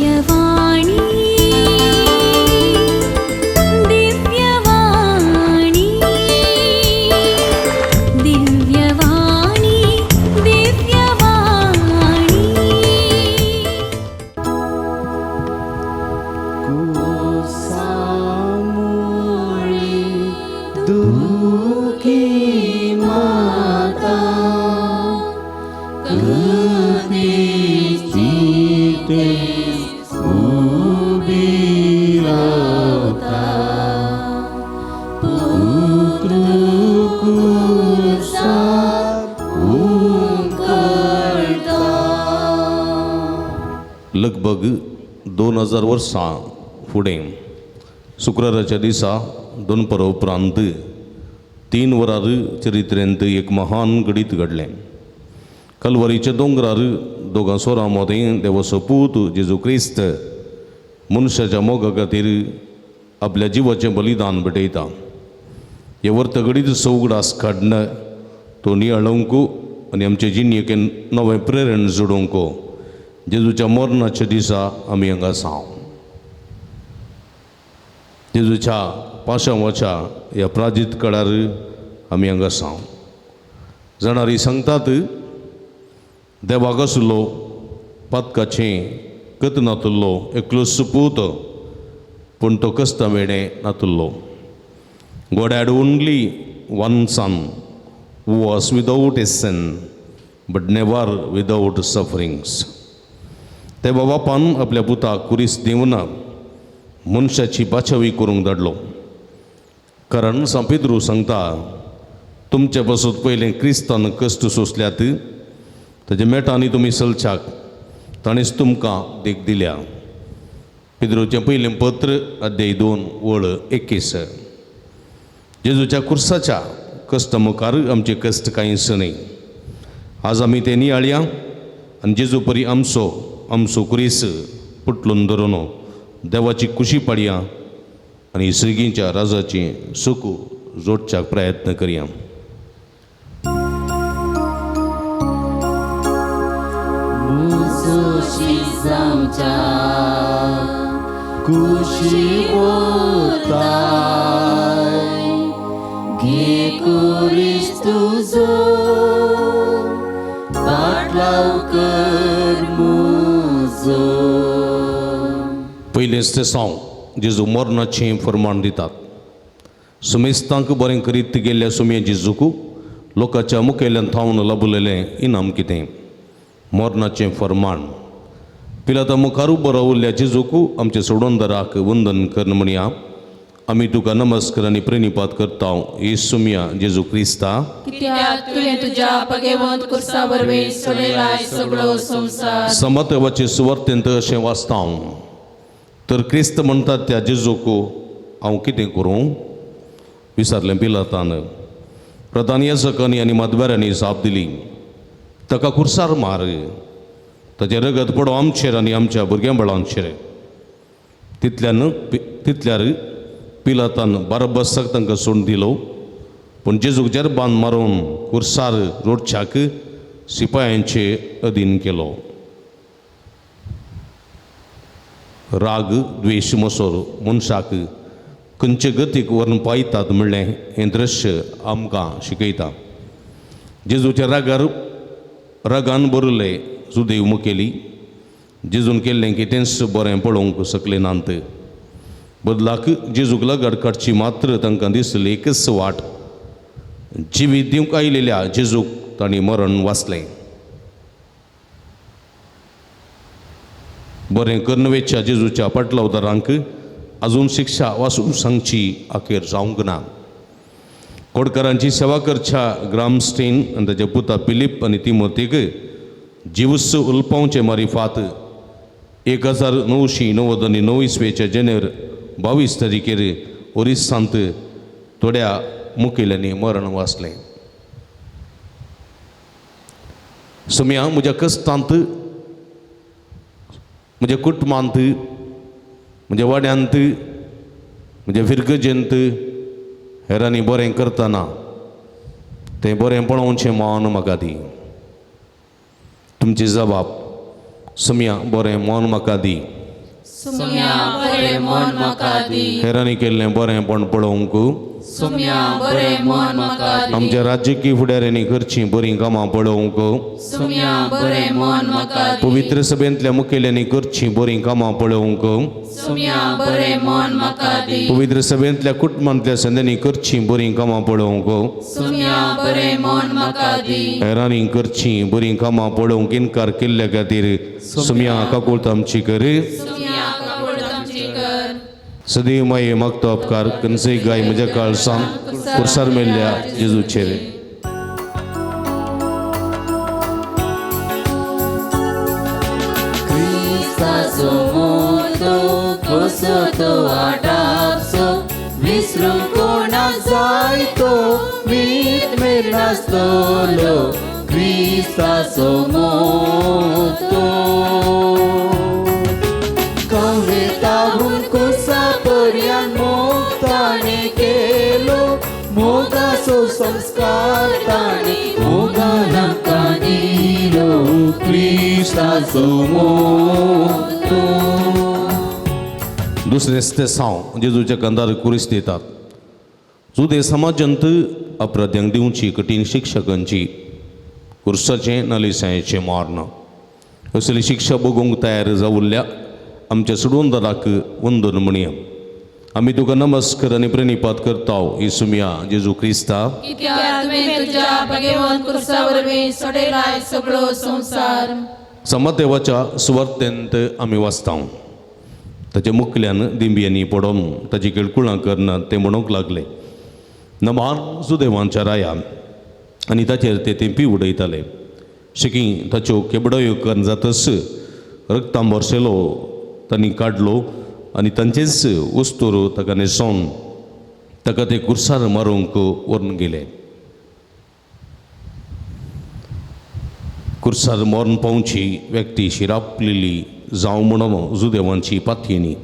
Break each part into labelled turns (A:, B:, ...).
A: दिव्यवाणी दिव्यवाणी दिव्यवाणी दिव्यवाणी.
B: कुसामुळी दुखी माता कधीच उभी रावता पुत्र कुर्सार उमकळता.
C: लगभग 2000 वर्सां फुडें शुक्राराच्या दिसा दोनपरा उपरांत 3 वरार चरित्रेंत एक महान घडीत घडलें. कलवरीच्या दोंगरार दोगां सोरां मदें देवाचो पूत जेजू क्रिस्त मनशाच्या मोगा खातीर आपल्या जिवाचें बलिदान भेटयता. हे वर्तगडीत उगडास काडन तो नियाळोवंक आनी आमचे जिणेक नवें प्रेरण जोडूंक जेजूच्या मरणाच्या दिसा आमी हांगा आसा. जेजूच्या पाशांवाच्या ह्या प्राजीत काळार आमी हांगा आसा. जाणारी सांगतात, देवाक आसलो पातकाचें कत नातुल्लो एकलोच पूत, पूण तो कस्ता वेणें नातुल्लो. God had only one son who was without a sin but never without sufferings. तेव्हा बापान आपल्या पुताक कुरीस दिवना मनशाची बाचावी करूंक धाडलो. कारण सांत पेद्रू सांगता, तुमचे पासत पयलें क्रिस्तान कश्ट सोंसल्यात, ताच्या मेटांनी तुमी चलच्याक ताणेंच तुमकां देख दिल्या. पेद्रूचें पयलें पत्र, अध्याय 2, वळ 21. जेजूच्या कुर्साच्या कश्ट मुखार आमचे कश्ट कांयच न्हय. आज आमी ते नियाळया आनी जेजू परी आमचो आमचो कुरीस पुटलून धरून देवाची खुशी पाडया आनी सर्गीच्या राजाची सुख जोडच्याक प्रयत्न करया.
B: मुजोशी जावच्या कुशी उरताय, घे कुरीस तुजो पाटलाव कर मुजो.
C: पयलेंच तें साव जेजू मरणाचें फरमाण दितात. सुमेस्तांक बरें करीत गेल्ल्या सुमये जेजूक लोकांच्या मुखेल्यान थावन लाबलेलें इनाम कितें? मरणाचें फरमाण. पिलाता मुखार उबो रावल्ल्या जेजूक आमच्या सोडोनदाराक वंदन कर म्हणया. आमी तुका नमस्कार आनी प्रणिपात करता येसुमिया जेजू क्रिस्ता.
D: कित्याक तुवें तुज्या भगवंत कुर्सा वरवीं सोडयलाय सगळो संवसार.
C: समतवाचे सुवार्तेंत अशें वाचता हांव, तर क्रिस्त म्हणटात त्या जेजूक हांव कितें करूं, विचारलें पिलातान. प्रधान याजकांनी आनी मदवेरांनी जाप दिली, ताका कुर्सार मार, ताचें रगत पडो आमचेर आनी आमच्या भुरग्यां बाळांचेर. तितल्यान तितल्यार पिलातान बारबसाक तांकां सोडून दिलो, पूण जेजूक जेरबान मारून कुर्सार रोडच्याक सिपायांचे अधीन केलो. राग द्वेश मसोर मनशाक खंयचे गतीक व्हरून पायतात म्हणलें हें दृश्य आमकां शिकयता. जेजूच्या रागार रागान भरिल्ले जुदेव मुखेली जेजून केल्लें कितेंच बरें पळोवंक शकले नात. बदलाक जेजूक लगाड काडची मात्र तांकां दिसली एकच वाट. जिवीत दिवंक आयिल्ल्या जेजूक तांणी मरण वाचलें. बरें करून वेच्या जेजूच्या पाटलावदारांक अजून शिक्षा वाचून सांगची अखेर जावंक ना. कोडकरांची सेवा करच्या ग्रामस्टेन आनी ताच्या पुता फिलीप आनी तिमोतीक जिवस उलपावचे मारिफात 1999 इसवेच्या जानेवारी 22 तारखेर ओरिसांत थोड्या मुखेल्यांनी मरण वाचलें. सुम्या म्हज्या कश्टांत, म्हज्या कुटुंबांत, म्हज्या वाड्यांत, म्हज्या फिरगजेंत हेरांनी बरें करतना तें बरें पळोवचें मन म्हाका दी. तुमची जबाब सुम्या बरें मन म्हाका दी.
D: सुम्या बरें मन म्हाका दी.
C: हेरांनी केल्लें बरेंपण पळोवंक
D: सुम्या बरें मन म्हाका दी.
C: आमच्या राजकीय फुडाऱ्यांनी करचीं बरीं कामां पळोवंक
D: सुम्या बरें मन म्हाका दी.
C: पवित्र सभेंतल्या मुखेल्यांनी करचीं बरीं कामां पळोवंक
D: सुम्या बरें मन म्हाका दी.
C: पवित्र सभेंतल्या कुटुंबांतल्या संद्यांनी करचीं बरीं कामां पळोवंक
D: सुम्या बरें मन म्हाका दी.
C: हेरांनी करचीं बरीं कामां पळोवंक इनकार केल्ल्या खातीर सुम्या काकूळत आमची कर.
D: सुम्या काकूळत आमची कर.
C: सदैव माये मागतो उपकार खंयचेय गाय म्हज्या काळसान कुर्सार मेल्ल्या जेजूचेर.
B: क्रिस्ताचो मोतो कसो तो आटापसो विसरूंक कोणाक जाय तो मीत मेरनासतलो क्रिस्ताचो मोतो. कविताहून कुसा पर्यान मोग ताणें केलो मोगाचो संस्कार ताणें मोगान आमकां दिलो क्रिस्ताचो मोतो.
C: दुसरें तेसांव जेजूच्या कंदार कुरीस दितात. जुदे समाजांत अपराध्यांक दिवची कठीण शिक्षकांची कुर्साचें नलिसायेचें मारण असली शिक्षा भोगूंक तयार जावुल्ल्या आमच्या सुडवंदराक वंदन म्हणया. आमी तुका नमस्कार आनी प्रणिपात करता येसुमिया जेजू क्रिस्ता.
D: कित्याक तुवें तुज्या भगवंत कुर्सा वरवीं सोडयलाय सगळो संवसार.
C: समदेवाच्या सुवार्तेंत आमी वाचता. ताच्या मुखल्यान दिंब्यांनी पडोवन ताची केळकुळां करना ते म्हणूंक लागले नमान सुदेवांच्या राया आनी ताचेर ते तेंपी उडयताले. शिकी ताच्यो केबडयो करून जातच रक्तां भरसेलो तांणी काडलो आनी तांचेच वस्तूर ताका न्हेसोवन ताका ते कुर्सार मारूंक व्हरून गेले. कुर्सार मरण पावची व्यक्ती शिरापलेली जावं म्हणून जुदेवांची पातयेनी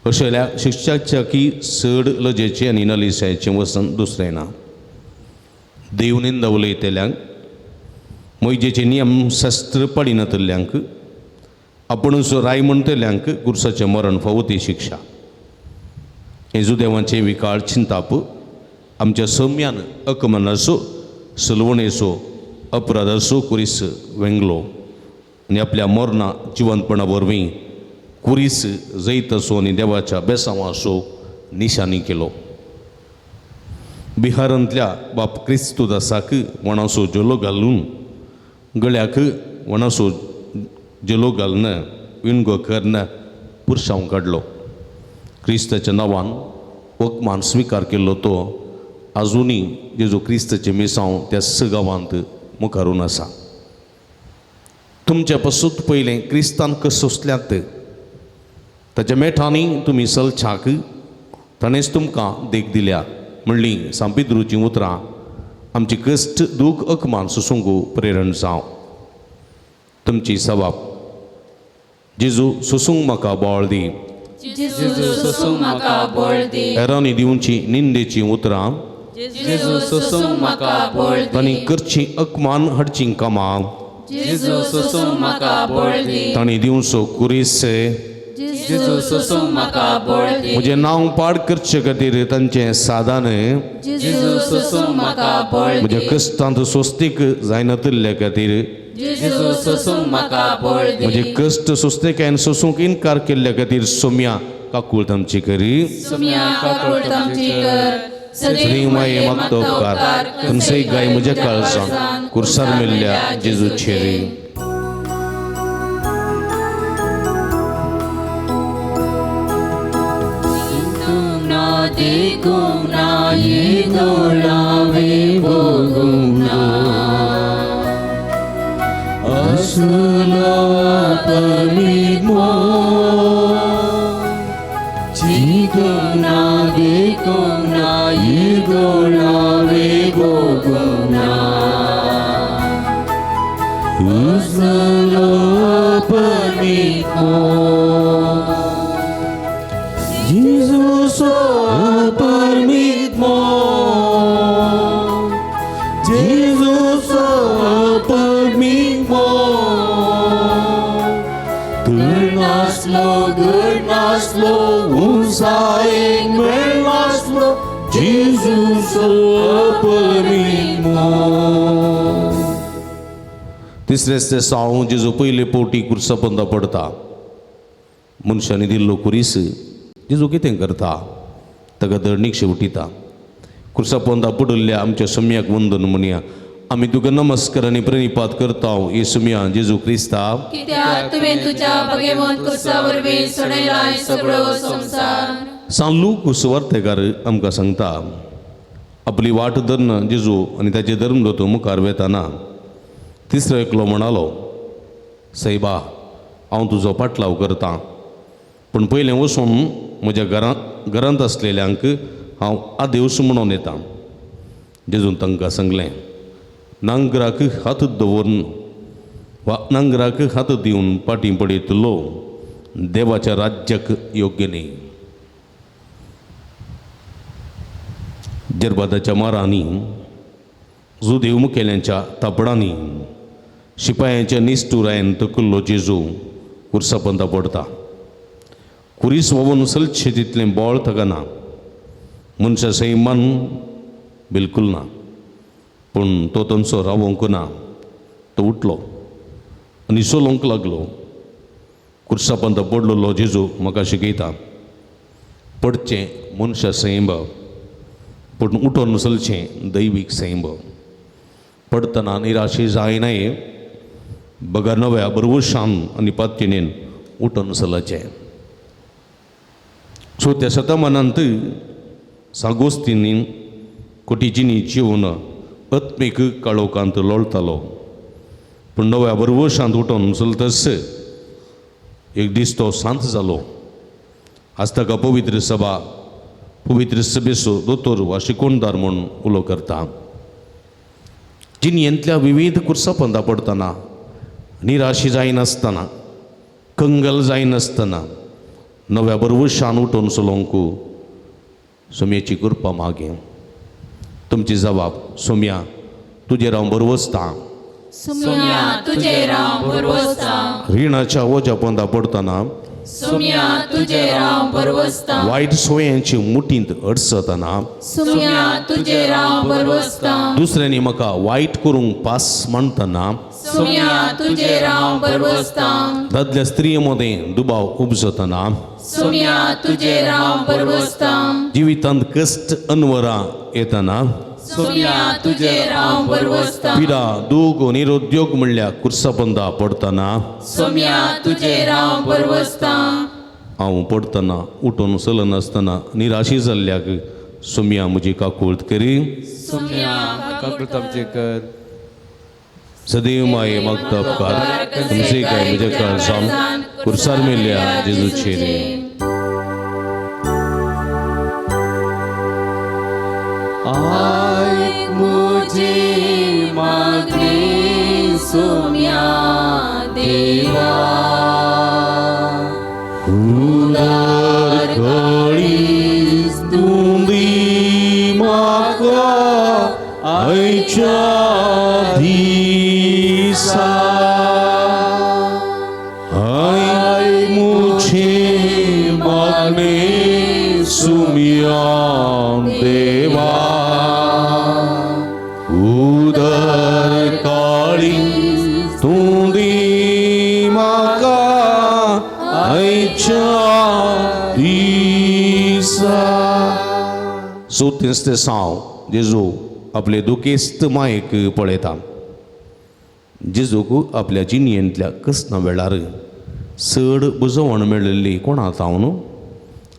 C: अशेल्या शिक्षाच्या की चड लजेचें आनी नलिसायेचें वसन दुसरें ना. देव निंदा उलयतल्यांक मोयजेचे नियम शस्त्र पाडिनातल्ल्यांक आपुणूच राय म्हणटल्यांक कुर्साचें मरण फावो ती शिक्षा. हें जुदेवांचें विकाळ चिंताप आमच्या सौम्यान अकमनाचो सलवणेचो अपराधाचो कुरीस वेंगलो आनी आपल्या मरणा जिवंतपणा वरवीं कुरीस जैताचो आनी देवाच्या बेसांवाचो निशाणी केलो. बिहारांतल्या बाप क्रिस्तुदासाक वणासो जेलो घालून गळ्याक वणासो जेलो घालून विणगो करून पुरसांव काडलो. क्रिस्ताच्या नांवान वकमान स्विकार केल्लो तो आजुनूय जेजू क्रिस्ताचें मिसांव त्या गांवांत मुखारून आसा. तुमच्या पसूत पयलें क्रिस्तान कसोसल्यात ताच्या मेठांनी तुमी सलछाक ताणेंच तुमकां देख दिल्या म्हणली सांपिद्रूचीं उतरां आमची कश्ट दूख अकमान सोसूंक प्रेरण जावं. तुमची सबाब जेजू सोसूंक म्हाका बळ दी.
D: जेजू सोसूंक म्हाका बळ दी.
C: हेरांनी दिवची निंदेचीं उतरां
D: जेजू सोसूंक म्हाका बळ दी.
C: तांणी करचीं अकमान हाडचीं कामां
D: जेजू सोसूंक म्हाका बळ दी.
C: तांणी दिवचो कुरीस
D: जेजू सोसूंक म्हाका बळ दी.
C: म्हजें नांव पाड करचे खातीर तांचें सादान
D: जेजू सोसूंक म्हाका बळ दी.
C: म्हज्या कश्टांत स्वस्तीक जायनातिल्ल्या खातीर
D: जेजू सोसूंक म्हाका बळ दी.
C: म्हजे कश्ट सोंसतेकायेन सोसूंक इनकार केल्ल्या खातीर सोम्या काकूळत आमची करी.
D: सुम्या काकूळत आमची कर.
C: सदैव माये मागतो उपकार खंयचेय गाय म्हज्या काळजान कुर्सार मेल्ल्या जेजूचेर.
B: देखूंक ना येदोळावे भोगूंक ना असलो अपरीत मोग चिंतूंक ना देखूंक ना येदोळावे भोगूंक ना असलो अपरीत मोग. Jesus permit-mo, Jesus permit-mo, tu नासलो घर नासलो उंचायेक मेळनासलो जेजूचो अपरीत मोग.
C: तिसरें ते साव जेजू पयले पोटी कुर्सा पंदा पडता. मनशांनी दिल्लो कुरीस जेजू कितें करता? ताका धरणीक शेवटिता. कुर्सा पोंदा पडिल्ल्या आमच्या सम्याक वंदन म्हणया. आमी तुका नमस्कार आनी प्रणिपात करता येसुम्या जेजू क्रिस्ता.
D: कित्याक तुवें तुज्या भगेवंत कुर्सा वरवीं सोडयलाय सगळो संवसार.
C: सान लूक सुवार्तेकार आमकां सांगता, आपली वाट धरून जेजू आनी ताचे धर्मदूत मुखार वेताना तिसरो एकलो म्हणालो, सैबा हांव तुजो पाटलाव करतां, पूण पयलें वचून म्हज्या घरांत आसलेल्यांक हांव आदेवस म्हणून येता. जेजून तांकां सांगलें, नांगराक हात दवरून वा नांगराक हात दिवन पाटी पडयतलो देवाच्या राज्याक योग्य न्ही. जरबादाच्या मारांनी, जुदेव मुखेल्यांच्या तापडांनी, शिपायांच्या निश्ठुरायन तकल्लो जेजू कुर्सापंदा पडता. कुरीस व्होवन सलचे तितलें बळ ताका ना, मनशा सैमान बिलकूल ना, पूण तो तांचो रावोंक ना. तो उठलो आनी चलोवंक लागलो. कुर्सापंदा पडलेलो जेजू म्हाका शिकयता, पडचें मनशा सैम, पूण उठोन चलचें दैवीक सैम. पडटना निराशी जायनाय, बगर नव्या बरवशान आनी पात्येन उठोन चलचें. सो त्या शतमानांत सागोस्तींनी कोटीचीनी जिवन आत्मीक काळोखांत लोळतालो, पूण नव्या बरवशांत उठोन चलतच एक दीस तो शांत जालो. आज ताका पवित्र सभा पवित्र सभेचो दोतोर वा शिकोणदार म्हूण उलो करता. जिणेंतल्या विविध कुर्सापंदा पडटना निराशी जायनासतना, कंगल जायनासतना नव्या बरवशान उठून चलोवंक सोम्याची कृपा मागें. तुमची जबाब, सोम्या तुजेर हांव बरवसतां.
D: सुम्या तुजेर हांव भरवसतां.
C: रिणाच्या वज्या पोंदा पडटना,
D: सुम्या तुजेर हांव भरवसतां.
C: वायट सोयांची मुठींत अडसतना,
D: सुम्या तुजेर हांव भरवसतां.
C: दुसऱ्यांनी म्हाका वायट करूंक पास मांडटना,
D: सुम्या तुजेर हांव भरवसतां.
C: दादल्या स्त्रिये मदें दुबाव उपजतना,
D: सुम्या तुजेर हांव भरवसतां.
C: जिवितांत कश्ट अनवरां येतना,
D: सुम्या तुजेर हांव भरवसतां.
C: पिडा दूख निरुद्योग म्हणल्यार कुर्साबंदा पडटना,
D: सुम्या तुजेर हांव भरवसतां.
C: हांव पडटना उठून चलनासतना निराशी जाल्ल्याक सोम्या म्हजी काकूळत करी.
D: सुम्या
B: काकूळत आमची कर.
C: सदैव माये मागता उपकार तुमचे काय म्हज्या काळजान कुर्सार मेल्ल्या जेजूचेर.
B: आयक म्हजी मागणी सोम्या देवा, उदार काळीज तूं दी म्हाका आयच्या दिसा. आयक म्हजी मागणी सुम्या देवा, उदर काळीज तूं दी म्हाका आयच्या दिसा.
C: सो तेंच ते साव जेजू आपले दुखेस्त मायेक पळयता. जेजूक आपल्या जिणेंतल्या कसना वेळार चड बुजवण मेळिल्ली कोणा थावन?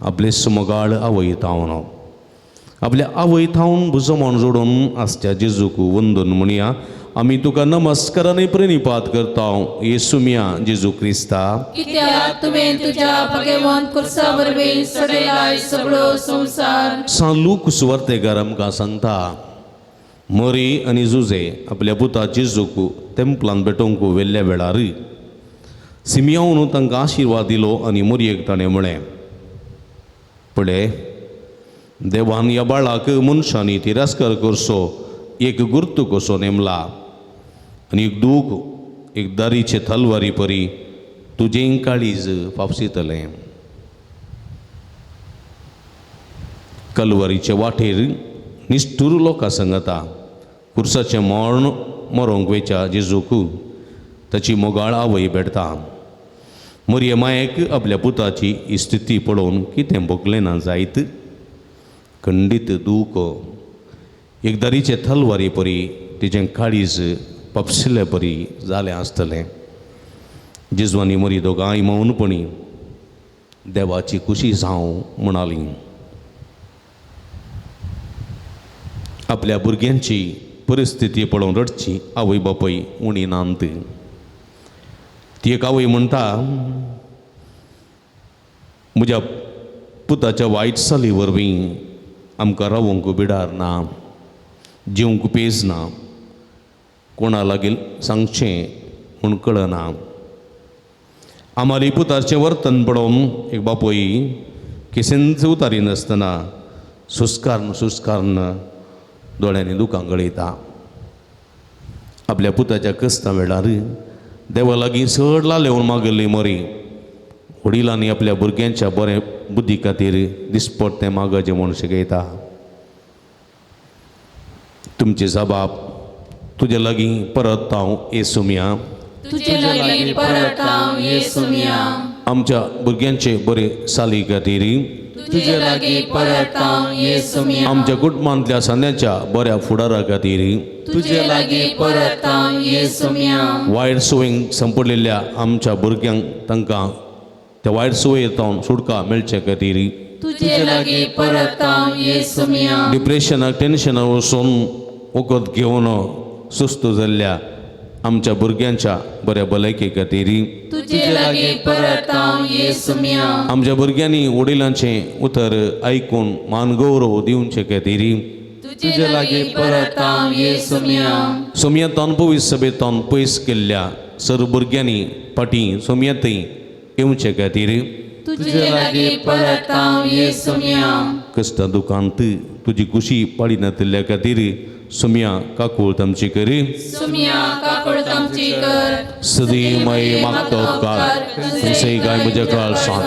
C: आपले सुमगाळ आवय थावन. आपल्या आवय थावन बुजवण जोडून आसच्या जेजूक वंदन म्हणया. आमी तुका नमस्कार आनी प्रणिपात करता येसुम्या जेजू क्रिस्ता.
D: कित्याक तुवें तुज्या भगेवंत कुर्सा वरवीं सोडयलाय सगळो संवसार.
C: सान लूक सुवार्तेकार आमकां सांगता, मरी आनी जुजे आपल्या पुता जेजूक तेंपलान भेटोवंक व्हेल्ल्या वेळार सिमियावन तांकां आशिर्वाद दिलो आनी मोरयेक ताणें म्हळें, पळय देवान ह्या बाळाक मनशांनी तिरस्कार करचो एक गुर्तू कसो नेमला आनी एक दूख एक दारीचे तलवारी परी तुजें काळीज फाफसितलें. कलवरीचे वाटेर निश्ठूर लोकां सांगता कुर्साचें मर्ण मरोंक वेच्या जेजूक ताची मोगाळ आवय भेटता. मरिये मायेक आपल्या पुताची ही स्थिती पळोवन कितें भोगलें ना जायत, खंडीत दूख एकदारीचे तलवारी परी तिचें काळीज पपशिल्ले परी जालें आसतलें. जेजू आनी मरी दोगांय मौनपणी देवाची खुशी जावं म्हणाली. आपल्या भुरग्यांची परिस्थिती पळोवन रडची आवय बापूय उणी नात. ती एक आवय म्हणटा, म्हज्या पुताच्या वायट साली वरवीं आमकां रावंक बिडार ना, जेवंक पेज ना, कोणा लागीं सांगचें म्हूण कळना. आमाली पुताचें वर्तन पळोवन एक बापूय केसेंच उतारिनासतना सुस्कारन सुस्कारन दोळ्यांनी दुकां गळयता. आपल्या पुताच्या कस्ता वेळार देवा लागीं चड लालेवन मागल्ली मरी वडिलांनी आपल्या भुरग्यांच्या बरें बुद्धी खातीर दिसपट्टें मागचें म्हूण शिकयता. तुमचे जबाब तुजे लागीं परत हांव येसुमया,
D: तुजे लागीं परत हांव येसुमया.
C: आमच्या भुरग्यांचे बरे साली खातीर,
D: तुजे लागीं परत हांव येसुमया.
C: आमच्या कुटुंबांतल्या सांद्याच्या बऱ्या फुडारा खातीर,
D: तुजे लागीं परत हांव येसुमया.
C: वायट संवयींक संपडलेल्या आमच्या भुरग्यांक तांकां त्या वायट संवये जावन सुटका मेळचे खातीर,
D: तुजे लागीं परत हांव येसुमया.
C: डिप्रेशनाक टेन्शनाक वचून वखद घेवन सुस्त जाल्ल्या आमच्या भुरग्यांच्या बऱ्या भलायके खातीर,
D: तुजे लागीं परत हांव येसुमया.
C: आमच्या भुरग्यांनी वडिलांचें उतर आयकून मान गौरव दिवचे खातीर,
D: तुजे लागीं परत हांव येसुमया.
C: सोमयेंतान पवित्र सभेंतान पयस केल्ल्या सर्व भुरग्यांनी फाटीं सोमयेंतय येवचे खातीर,
D: तुजे लागीं परत हांव येसुमया.
C: कश्टां दुकांत तुजी खुशी पाडिनातिल्ल्या खातीर सोमया काकूळ आमची करी.
D: सुमया काकूळ आमची कर.
C: सदी मय मागतो उपकार तुमचे काय म्हज्या काळसान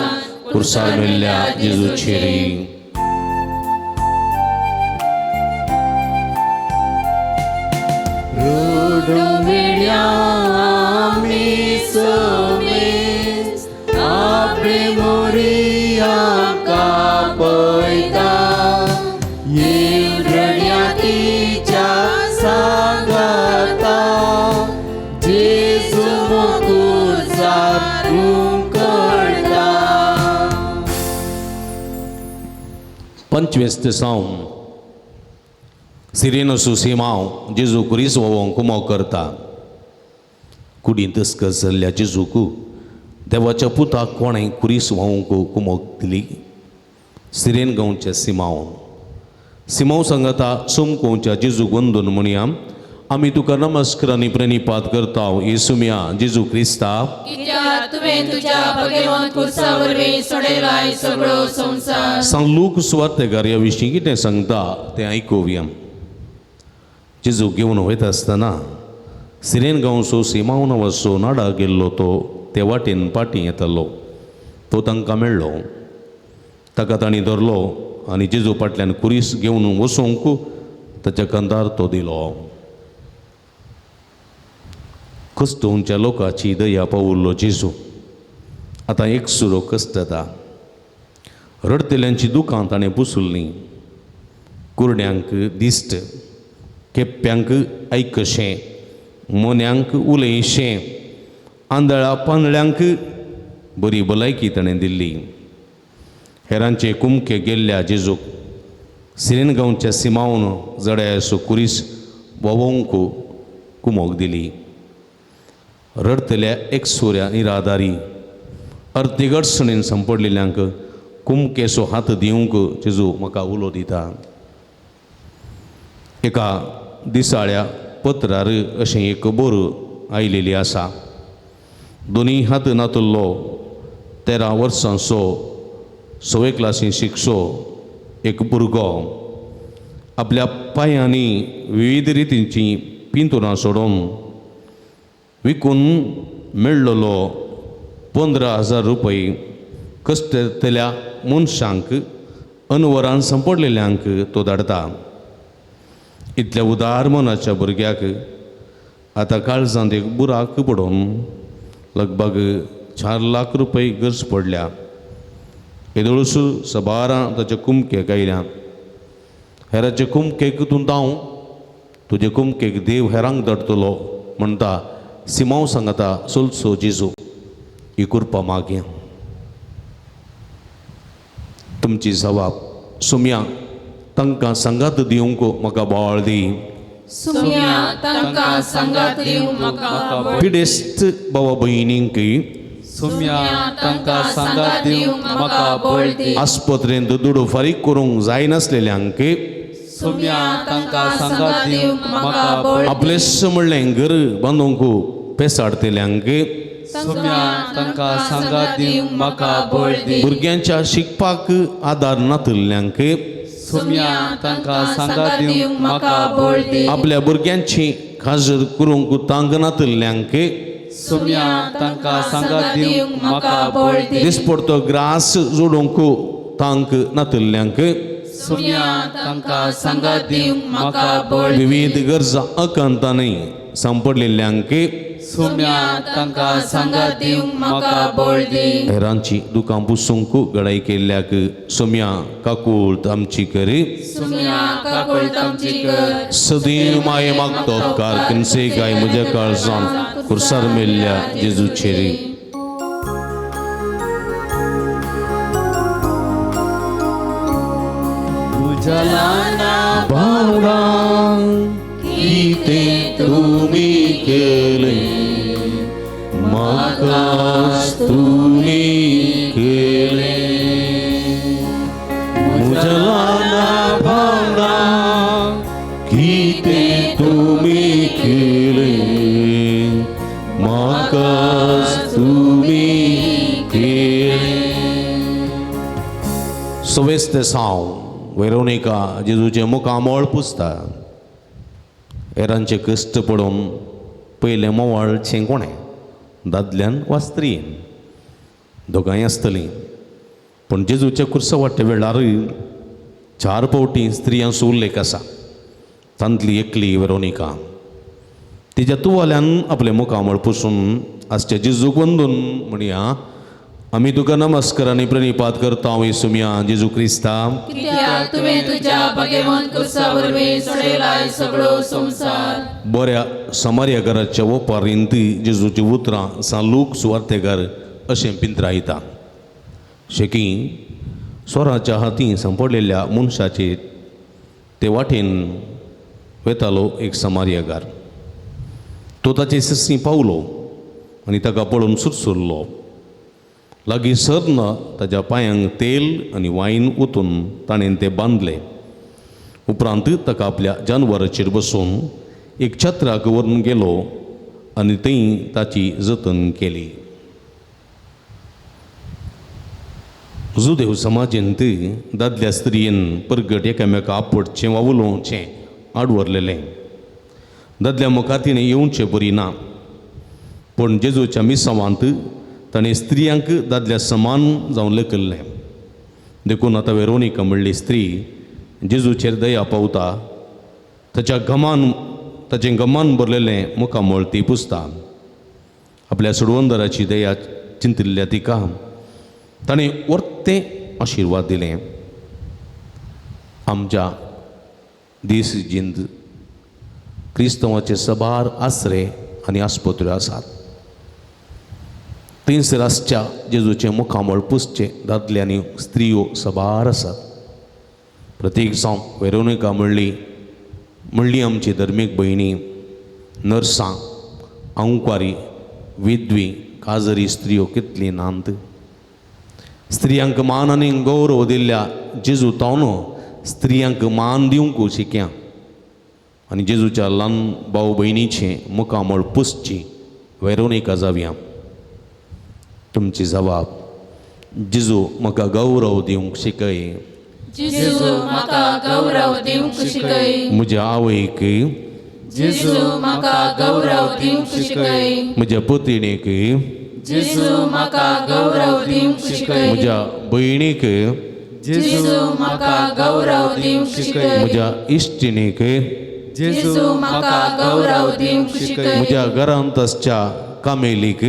C: कुर्सार मेल्ल्या जेजूचेरी.
B: रडविण्या आमी समेस आपणे मोरया कापयता, येवरण्या तिच्या सांगाता, जेजू मुकुर्सार उंकडता.
C: 25 ते सावन सिरेनसू सिमांव जेजू कुरीस वोवोंक कुमो करता. कुडींत तस्कस जाल्ल्या जेजूक देवाच्या पुताक कोणें कुरीस व्हांवंक कुमोक दिली? सिरेन गांवच्या सिमांव. सिमांव सांगता सोमकोवच्या जेजूक वंदून म्हणया, आमी तुका नमस्कार आनी प्रणिपात करता येसुमया जेजू क्रिस्ता,
D: कित्याक तुवें तुज्या भगवंत कुर्सा वरवीं सोडयलाय सगळो संवसार.
C: सांग लूक सुवार्तेकार ह्या विशीं कितें सांगता तें आयकुया. जेजू घेवन वयता आसतना सिरेन गांवचो सिमांव नांवाचो नाडा गेल्लो तो ते वाटेन पाटी येतालो. तो तांकां मेळ्ळो. ताका तांणी धरलो आनी जेजू फाटल्यान कुरीस घेवन वचूंक ताच्या कंदार तो दिलो. कस्तोवच्या लोकांची दया पावुल्लो जेजू आतां एकसुरो कस्तता. रडटल्यांची दुकां ताणें पुसुल्लीं. कुरड्यांक दिश्ट, केप्प्यांक आयकशें, मोन्यांक उलयशें, आंधळा पांदळ्यांक बरी भलायकी ताणें दिल्ली. हेरांचे कुमके गेल्ल्या जेजूक सिरेन गांवच्या सिमावन जड्यासो कुरीस व्हांवोवंक कुमोक दिली. रडटल्या एकसुऱ्या निराधारी अर्थिक अडचणीन संपडलेल्यांक कुमकेसो हात दिवंक जेजू म्हाका उलो दिता. एका दिसाळ्या पत्रार अशें एक खबर आयलेली आसा. दोनी हात नातुल्लो 13 वर्सांचो सवे क्लासीन शिकचो एक भुरगो आपल्या पांयांनी विविध रितींची पिंतुरां सोडून विकून मेळ्ळलो 15,000 रुपये कश्टतल्या मनशांक अनवरान सांपडलेल्यांक तो धाडटा. इतल्या उदार मनाच्या भुरग्याक आतां काळजांत एक बुराक पडून लगभग 4 लाख रुपये गरज पडल्या. येदोळसू सबारां ताच्या कुमकेक आयल्या. हेराचे कुमकेक तूं धांव, तुजे कुमकेक देव हेरांक धाडटलो म्हणटा सिमांव सांगता सोलसो जेजू. ही कृपा मागया. तुमची जबाब सुम्या तांकां सांगात दिवंक म्हाका बाळ दी.
D: सुम्या तांकां सांगात दिवंक म्हाका बळ.
C: पिडेस्त बाबा भयणींक
B: सुम्या तांकां सांगात दिवंक म्हाका बळ दी.
C: आस्पत्रेंत दुडू फारीक करूंक जायनासलेल्यांक
B: सुम्या तांकां सांगात दिवंक म्हाका बळ दी.
C: आपलेस म्हणलें घर बांदूंक पेसाडतेल्यांक
B: सुम्या तांकां सांगात दिवंक म्हाका बळ दी.
C: भुरग्यांच्या शिकपाक आदार नातिल्ल्यांक
B: सुम्या तांकां सांगात दिवंक म्हाका बळ दी.
C: आपल्या भुरग्यांची खाजर करूंक तांक नातिल्ल्यांक
B: सुम्या तांकां सांगात दिवंक म्हाका बळ दी.
C: दिसपडतो ग्रास जोडूंक तांक नातिल्ल्यांक
B: सुम्या तांकां सांगात दिवंक म्हाका बळ दी.
C: विविध गरजा अकांतांनी सांपडलेल्यांक
B: सुम्या तांकां सांगात दिवंक म्हाका बळ दी.
C: हेरांची दुकां पुसूंक गडाय केल्ल्याक सुम्या काकूळत आमची करी.
D: सुम्या काकूळत आमची कर.
C: सदैव माये मागतो उपकार किनसे काय म्हज्या काळजान कुर्सार मेल्ल्या जेजूचेरी.
B: उजलाना
C: भावना कितें तुमी केलें म्हाकाच तुमी केलें. उजलाना भावना कितें तुमी केलें म्हाकाच तुमी केलें. सवेस्त साव वेरोनिका जेजूचें मुखामळ पुसता. हेरांचे कश्ट पडून पयलें मोवाळचें कोणें दादल्यान वा स्त्रियेन दोगांय आसतलीं. पूण जेजूच्या कुर्सा वाडटे वेळार 4 फावटी स्त्रियांचो उल्लेख आसा. तांतली एकली वेरोनिका. तिच्या तुवाल्यान आपलें मुखामळ पुसून आसच्या जेजूक वंदून म्हणया, आमी तुका नमस्कार आनी प्रणिपात करता हांव सुम्या जेजू क्रिस्ता.
D: कित्याक तुवें तुज्या भगवंत कुर्सा वरवीं सोडयलाय सगळो संवसार.
C: बऱ्या समार्याकाराच्या ओपारींत जेजूची उतरां सालूक सुवार्तेकार अशें पिंत्रायता. शेकी स्वराच्या हातीं सांपडलेल्या मनशाचे ते वाटेन वेतालो एक समार्यागार. तो ताचे सरशी पावलो आनी ताका पळोवन सुरसुरलो. लागीं सरन ताज्या पांयांक तेल आनी वायन ओतून ताणें तें बांदलें. उपरांत ताका आपल्या जानवराचेर बसून एक छत्राक व्हरून गेलो आनी थंय ताची जतन केली. जुदेव समाजेंत दादल्या स्त्रियेन परगट एकामेका आपटचें वा उलोवचें आडवरलेलें. दादल्या मुखार तिणें येवचें बरी ना. पूण जेजूच्या मिसावांत ताणें स्त्रियांक दादल्या समान जावन लेखिल्लें. देखून आतां वेरोनिका म्हणली स्त्री जेजूचेर दया पावता. ताच्या गमान ताचें गमान भरलेलें मुखामळ ती पुसता. आपल्या सोडवंदराची दया चिंतिल्ल्या तिका ताणें वर्तें आशिर्वाद दिलें. आमच्या दीस जिंद क्रिस्तांवाचे सबार आसरे आनी आस्पत्र्यो आसात. थंयसर आसच्या जेजूचें मुखामळ पुसचें दादले आनी स्त्रियो सबार आसात. प्रत्येक जावं वेरोनिका म्हणली म्हणली आमची धर्मीक भयणी, नर्सां, आंकवारी, विधवी, काजरी स्त्रियो कितली नांत. स्त्रियांक मान आनी गौरव दिल्ल्या जेजू तावन स्त्रियांक मान दिवंक शिकया आनी जेजूच्या ल्हान भाव भयणीचें मुखामळ पुसची वेरोनिका जावया. तुमची जबाब जेजू म्हाका गौरव दिवंक शिकय.
D: जेजू म्हाका गौरव दिवंक शिकय.
C: म्हज्या आवयक
D: जेजू म्हाका गौरव दिवंक शिकय.
C: म्हज्या पतिणीक
D: जेजू म्हाका गौरव दिवंक शिकय.
C: म्हज्या भयणीक,
D: जेजू म्हाका गौरव दिवंक शिकय.
C: म्हज्या इश्टिणीक,
D: जेजू म्हाका गौरव दिवंक शिकय.
C: म्हज्या घरांत आसच्या कामेलीक,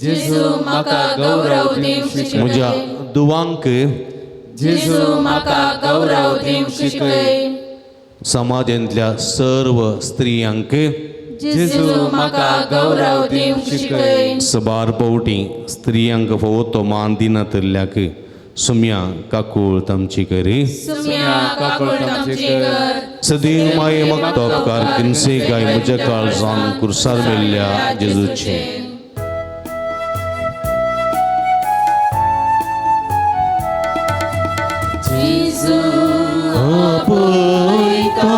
D: जेजू म्हाका गौरव दिवंक शिकय.
C: म्हज्या दुवांक,
D: जेजू म्हाका गौरव दिवंक शिकय.
C: समाजांतल्या सर्व स्त्रियांक,
D: जेजू म्हाका गौरव दिवंक शिकय.
C: सबार पावटी स्त्रियांक फावो तो मान दिनातल्ल्याक सुम्या काकूळ तामची करी.
D: सुम्या काकूळ आमची कर.
C: सदैव माये मागता उपकार किनसे गाय म्हज्या काळजान कुर्सार मेल्ल्या जेजूचे.
D: जेजू
C: आपयता,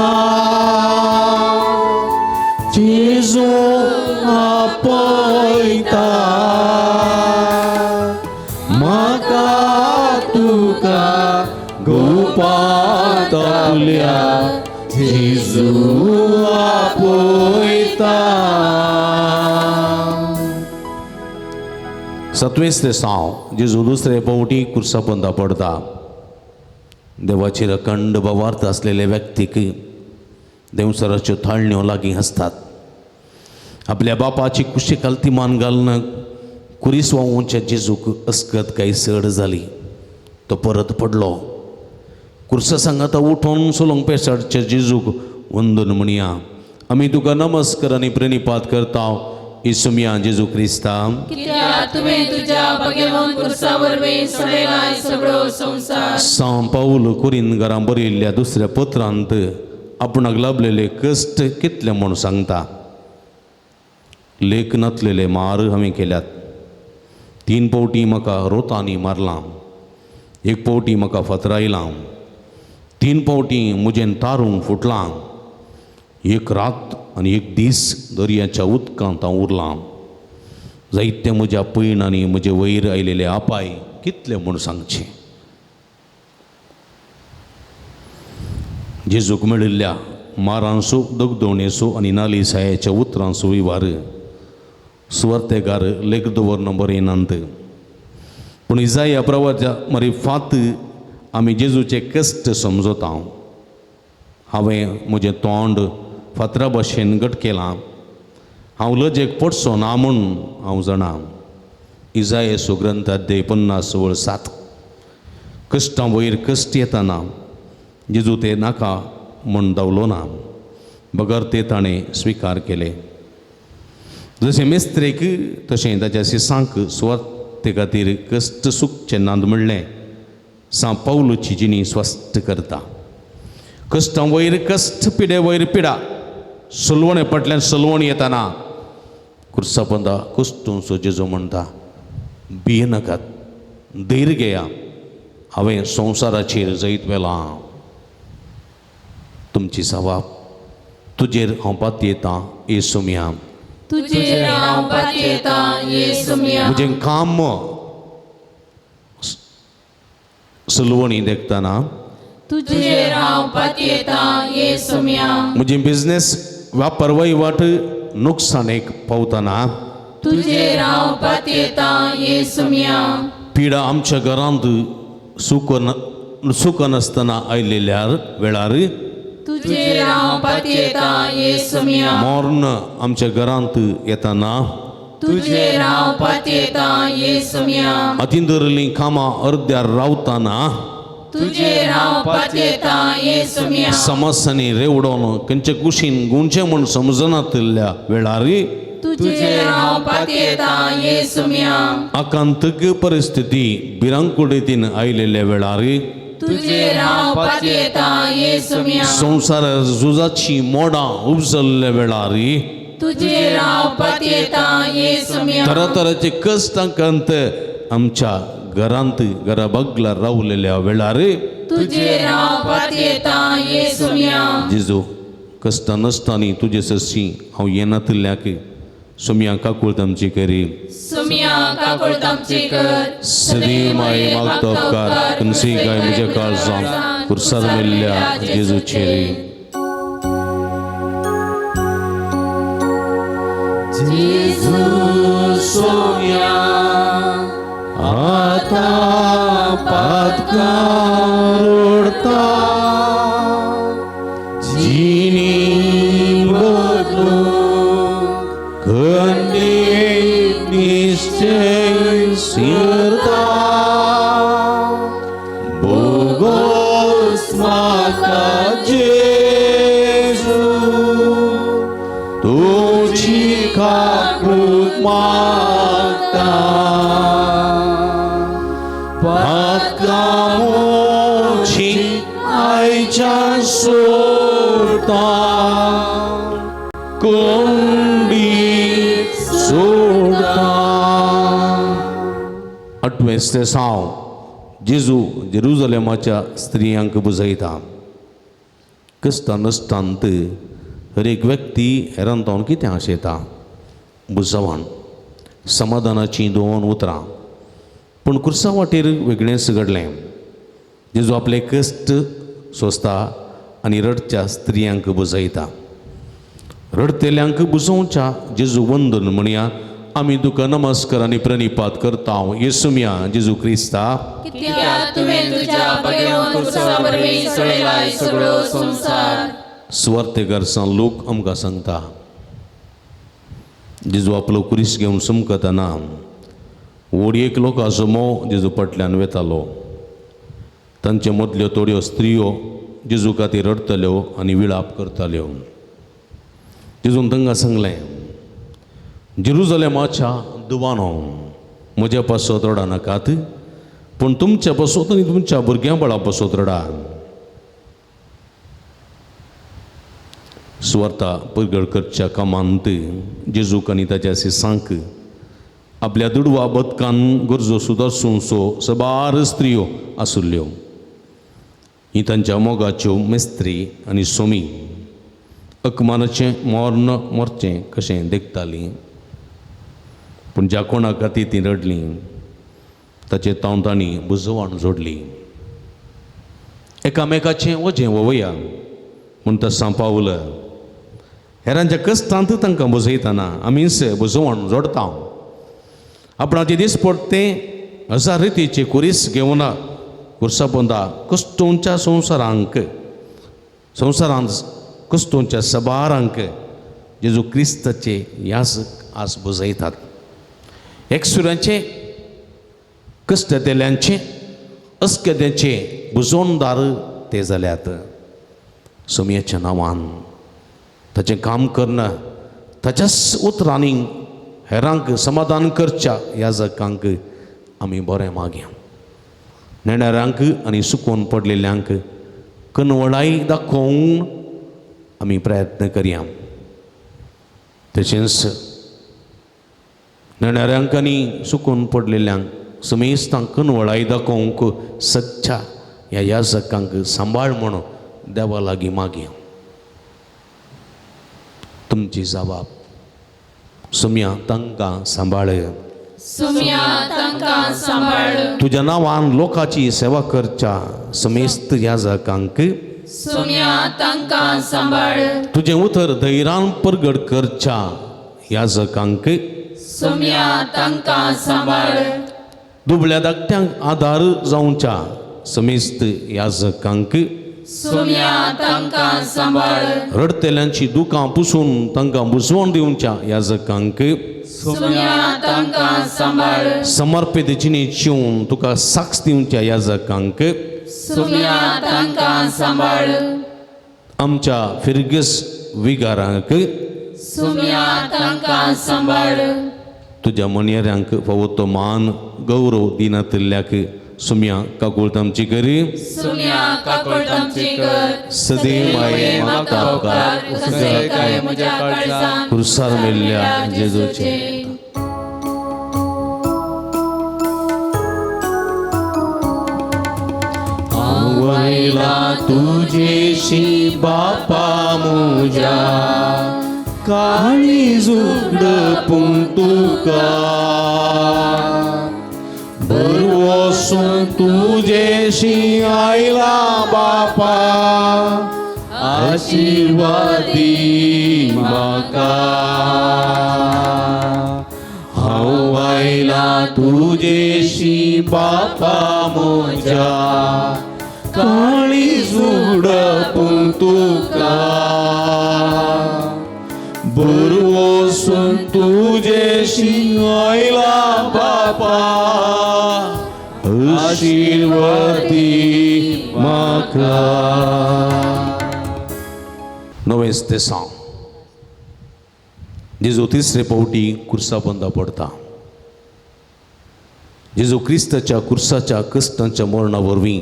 C: जेजू आपयता, म्हाका तुका गोपात आपल्या, जेजू आपयता. सतवेसले साव जेजू दुसरे पावटी कुर्सा बंदा पडता. देवाचेर अखंड भावार्थ आसलेले व्यक्तीक देंवसराच्यो थाळण्यो लागीं आसतात. आपल्या बापाची कुशी खालती मान घालून कुरीस व्हांवोवच्या जेजूक अस्कत काय सड जाली. तो परत पडलो. कुर्सा सांगाता उठोन सोलोंग पेसाडच्या जेजूक वंदन म्हणया. आमी तुका नमस्कार आनी प्रणिपात करता इसुमया जेजू क्रिस्ता,
D: कित्याक तुवें तुज्या भगेवन कुर्सा वरवीं सोडयलाय सगळो संवसार.
C: सांव पावल कुरिनगरां बरयल्ल्या दुसऱ्या पत्रांत आपणाक लाभलेले कश्ट कितले म्हूण सांगता. लेख नातलेले मार हांवें केल्यात. 3 पावटी म्हाका रोतांनी मारलां, 1 पावटी म्हाका फातरायलां, 3 पावटी म्हजें तारूंक फुटलां, 1 रात आनी 1 दीस दर्याच्या उदकांत हांव उरलां. जायते म्हज्या पयणांनी म्हजे वयर आयलेले आपाय कितले म्हूण सांगचे. जेजूक मेळिल्ल्या मारांचो, दगदवणेचो आनी नालिसायेच्या उतरांचो विवार सुवार्तेकार लेख दवरन बरयनात. पूण इजाया प्रवाच्या मरे फात आमी जेजूचे कश्ट समजता. हांवें म्हजें तोंड फातरा भशेन घट केलां, हांव लजेक पडचो ना म्हूण हांव जाणा. इजायेचो ग्रंथ अध्याय 50 वळ 7. कश्टां वयर कश्ट येताना जेजू ते नाका म्हूण धांवलो ना, बगर ते ताणें स्विकार केले. जशें मिस्त्रेक तशें ताच्या सिसांक सुवाते खातीर कश्ट सुकचे नात म्हणलें सांव पावलूची जिणी स्वस्थ करता. कश्टां वयर कश्ट, पिडे वयर पिडा, सलवणे फाटल्यान सलवण येताना कुर्सा पंदा कुश्टूंचो जेजू म्हणटा, भियेनाकात, धैर्य घेया, हांवें संवसाराचेर जैत व्हेलां. तुमची सवाब तुजेर हांव पातयेतां येसुमया,
D: तुजेर हांव पातयेतां येसुमया.
C: म्हजें काम सलवणी देखतना,
D: तुजेर हांव पातयेतां येसुमया.
C: म्हजें बिजनेस व्यापार वहिवाट नुकसाणेक पावतना,
D: तुजेर हांव पातयेतां येसुमया.
C: पिडा आमच्या घरांत सुख नासतना आयलेल्या वेळार,
D: तुजेर हांव पातयेतां येसुमया.
C: मर्ण आमच्या घरांत येताना,
D: तुजेर हांव पातयेतां येसुमया.
C: हातीन धरिल्लीं कामां अर्द्यार रावतना,
D: तुजेर हांव पातयेतां येसुमया.
C: समस्यांनी रेवडोन खंयचे कुशीन गुंचे म्हूण समजनातिल्ल्या वेळार,
D: तुजेर हांव पातयेतां येसुमया.
C: आकांतक परिस्थिती भिरांकुडीतीन आयलेल्या वेळार,
D: तुजेर हांव पातयेतां येसुमया.
C: संवसार झुजाची मोडां उपजल्ल्या वेळार,
D: तुजेर हांव पातयेतां येसुमया.
C: तरातराचे कश्ट आकांत आमच्या घरांत घरा बगला रावलेल्या वेळार,
D: तुजेर हांव पातयेतां येसुमया.
C: जेजू कश्टां नासतना तुजे सरशी हांव येनातिल्ल्याक सुमया काकूळ आमची करी.
D: सुमया काकूळ आमची कर.
C: सदैव माये मागता उपकार खंयची गाय म्हज्या काळजान कुर्सार मेल्ल्या जेजूचेर.
B: जेजू
C: सोम्या आतां पातकां रोडता जिणी बदलूंक खंडीत निश्चय सिरता बोगोस म्हाका जेजू तुजी काकूत मागता पातकामोची आयच्या सोडता कोंडी सोडता. आठवें साव जेजू जेरुजलेमाच्या स्त्रियांक बुजयता. क्रिस्तांव नसतांत हर एक व्यक्ती हेरान तावन कितें आशेता बुजवान समाधानाचीं दोन उतरां. पूण कुर्सा वाटेर वेगळेंच घडलें. जेजू आपले कश्ट सोंसता आनी रडच्या स्त्रियांक बुजयता. रडतेल्यांक बुजोवच्या जेजू वंदन म्हणया. आमी तुका नमस्कार आनी प्रणिपात करता येसुम्या जेजू क्रिस्ता.
D: कित्याक तुवें तुज्या भगेवन कुर्सा वरवीं सोडयलाय सगळो संवसार.
C: सुवार्तेकार सान लोक आमकां सांगता जेजू आपलो कुरीस घेवन समकतना व्हड एक लोकांचो मोव जेजू फाटल्यान वेतालो. तांचे मदल्यो थोड्यो स्त्रियो जेजू खातीर रडटल्यो आनी विळाप करताल्यो. जेजून तांकां सांगलें, जेरुजलेमाच्या दुवानो म्हज्या पासत रडा नाकात, पूण तुमच्या पासत आनी तुमच्या भुरग्यां बाळा पासत रडा. सुवार्ता परगड करच्या कामांत जेजूक आनी ताच्या शिसांक आपल्या दुडवा बदकान गरजो सुदारसूनसो सबार स्त्रियो आसुल्ल्यो. ही तांच्या मोगाच्यो मेस्त्री आनी सोमी अकमानाचें मर्ण मरचें कशें देखतालीं. पूण ज्या कोणा खातीर तीं रडलीं ताचे तावन तांणी बुजवाण जोडली. एकामेकाचें वजें वोवया म्हूण तसां पावल हेरांच्या कश्टांत तांकां बुजयतना आमीच बुजवण जोडता. आपणाचे दीस पडटे हजार रितीचे कुरीस घेवन कुर्सा पोंदा कश्टोंच्या संवसारांक संवसारांत कश्टोंच्या सबारांक जेजू क्रिस्ताचे यास आज बुजयतात. एकसुऱ्यांचे कश्टतेल्यांचे अस्केद्यांचे बुजोवणदार ते जाल्यात. सोमयाच्या नांवान ताचें काम करणं ताच्याच उतरांनी हेरांक समाधान करच्या ह्या जकांक आमी बरें मागया. नेणाऱ्यांक आनी सुकोवन पडलेल्यांक कनवळाय दाखोवन आमी प्रयत्न करया. तशेंच नेणाऱ्यांक आनी सुकोवन पडलेल्यांक समेस्तांक कनवळाय दाखोवंक सच्च्या ह्या याजकांक सांबाळ म्हणून देवा लागीं मागया. तुमची जबाब सुम्या तांकां सांबाळ.
D: सुम्या तांकां सांबाळ.
C: तुज्या नांवान लोकांची सेवा करच्या समेस्त याजकांक
D: सुम्या तांकां सांबाळ.
C: तुजें उतर धैर्यान परगट करच्या याजकांक
D: सुम्या तांकां सांबाळ.
C: दुबळ्या धाकट्यांक आदार जावच्या समेस्त याजकांक
D: सुम्या तांकां सांबाळ.
C: रडतेल्यांची दुकां पुसून तांकां बुजवण दिवच्या याजकांक
D: सुम्या तांकां सांबाळ.
C: समर्पित जिणें जिवन तुका साक्ष दिवच्या याजकांक
D: सुम्या तांकां सांबाळ.
C: आमच्या फिरगस विगारांक
D: सुम्या तांकां सांबाळ.
C: तुज्या मनयेऱ्यांक फावो तो मान गौरव दिनातिल्ल्याक सुम्या काकुळट आमची करी.
D: सुम्या काकुळट आमची कर.
C: सदैव माये म्हाका उपकार
B: काय म्हज्या काळजान
C: कुर्सार मेल्ल्या जेजूचे.
B: आवयला तुझेशी बापा मुज्या काळीज उगडपून तुका बरवसून तुझेशी आयला बापा आशिर्वादी म्हाका. हांव
C: तुजेशी बापा म्हज्या काळीज उगडपूं तुका बरवसून तुजेशी आयला बापा आशिर्वादी म्हाका. नवेंच तें सांग जेजू तिसरे फावटी कुर्सा बंदा पडता. जेजू क्रिस्ताच्या कुर्साच्या कश्टांच्या मरणा वरवीं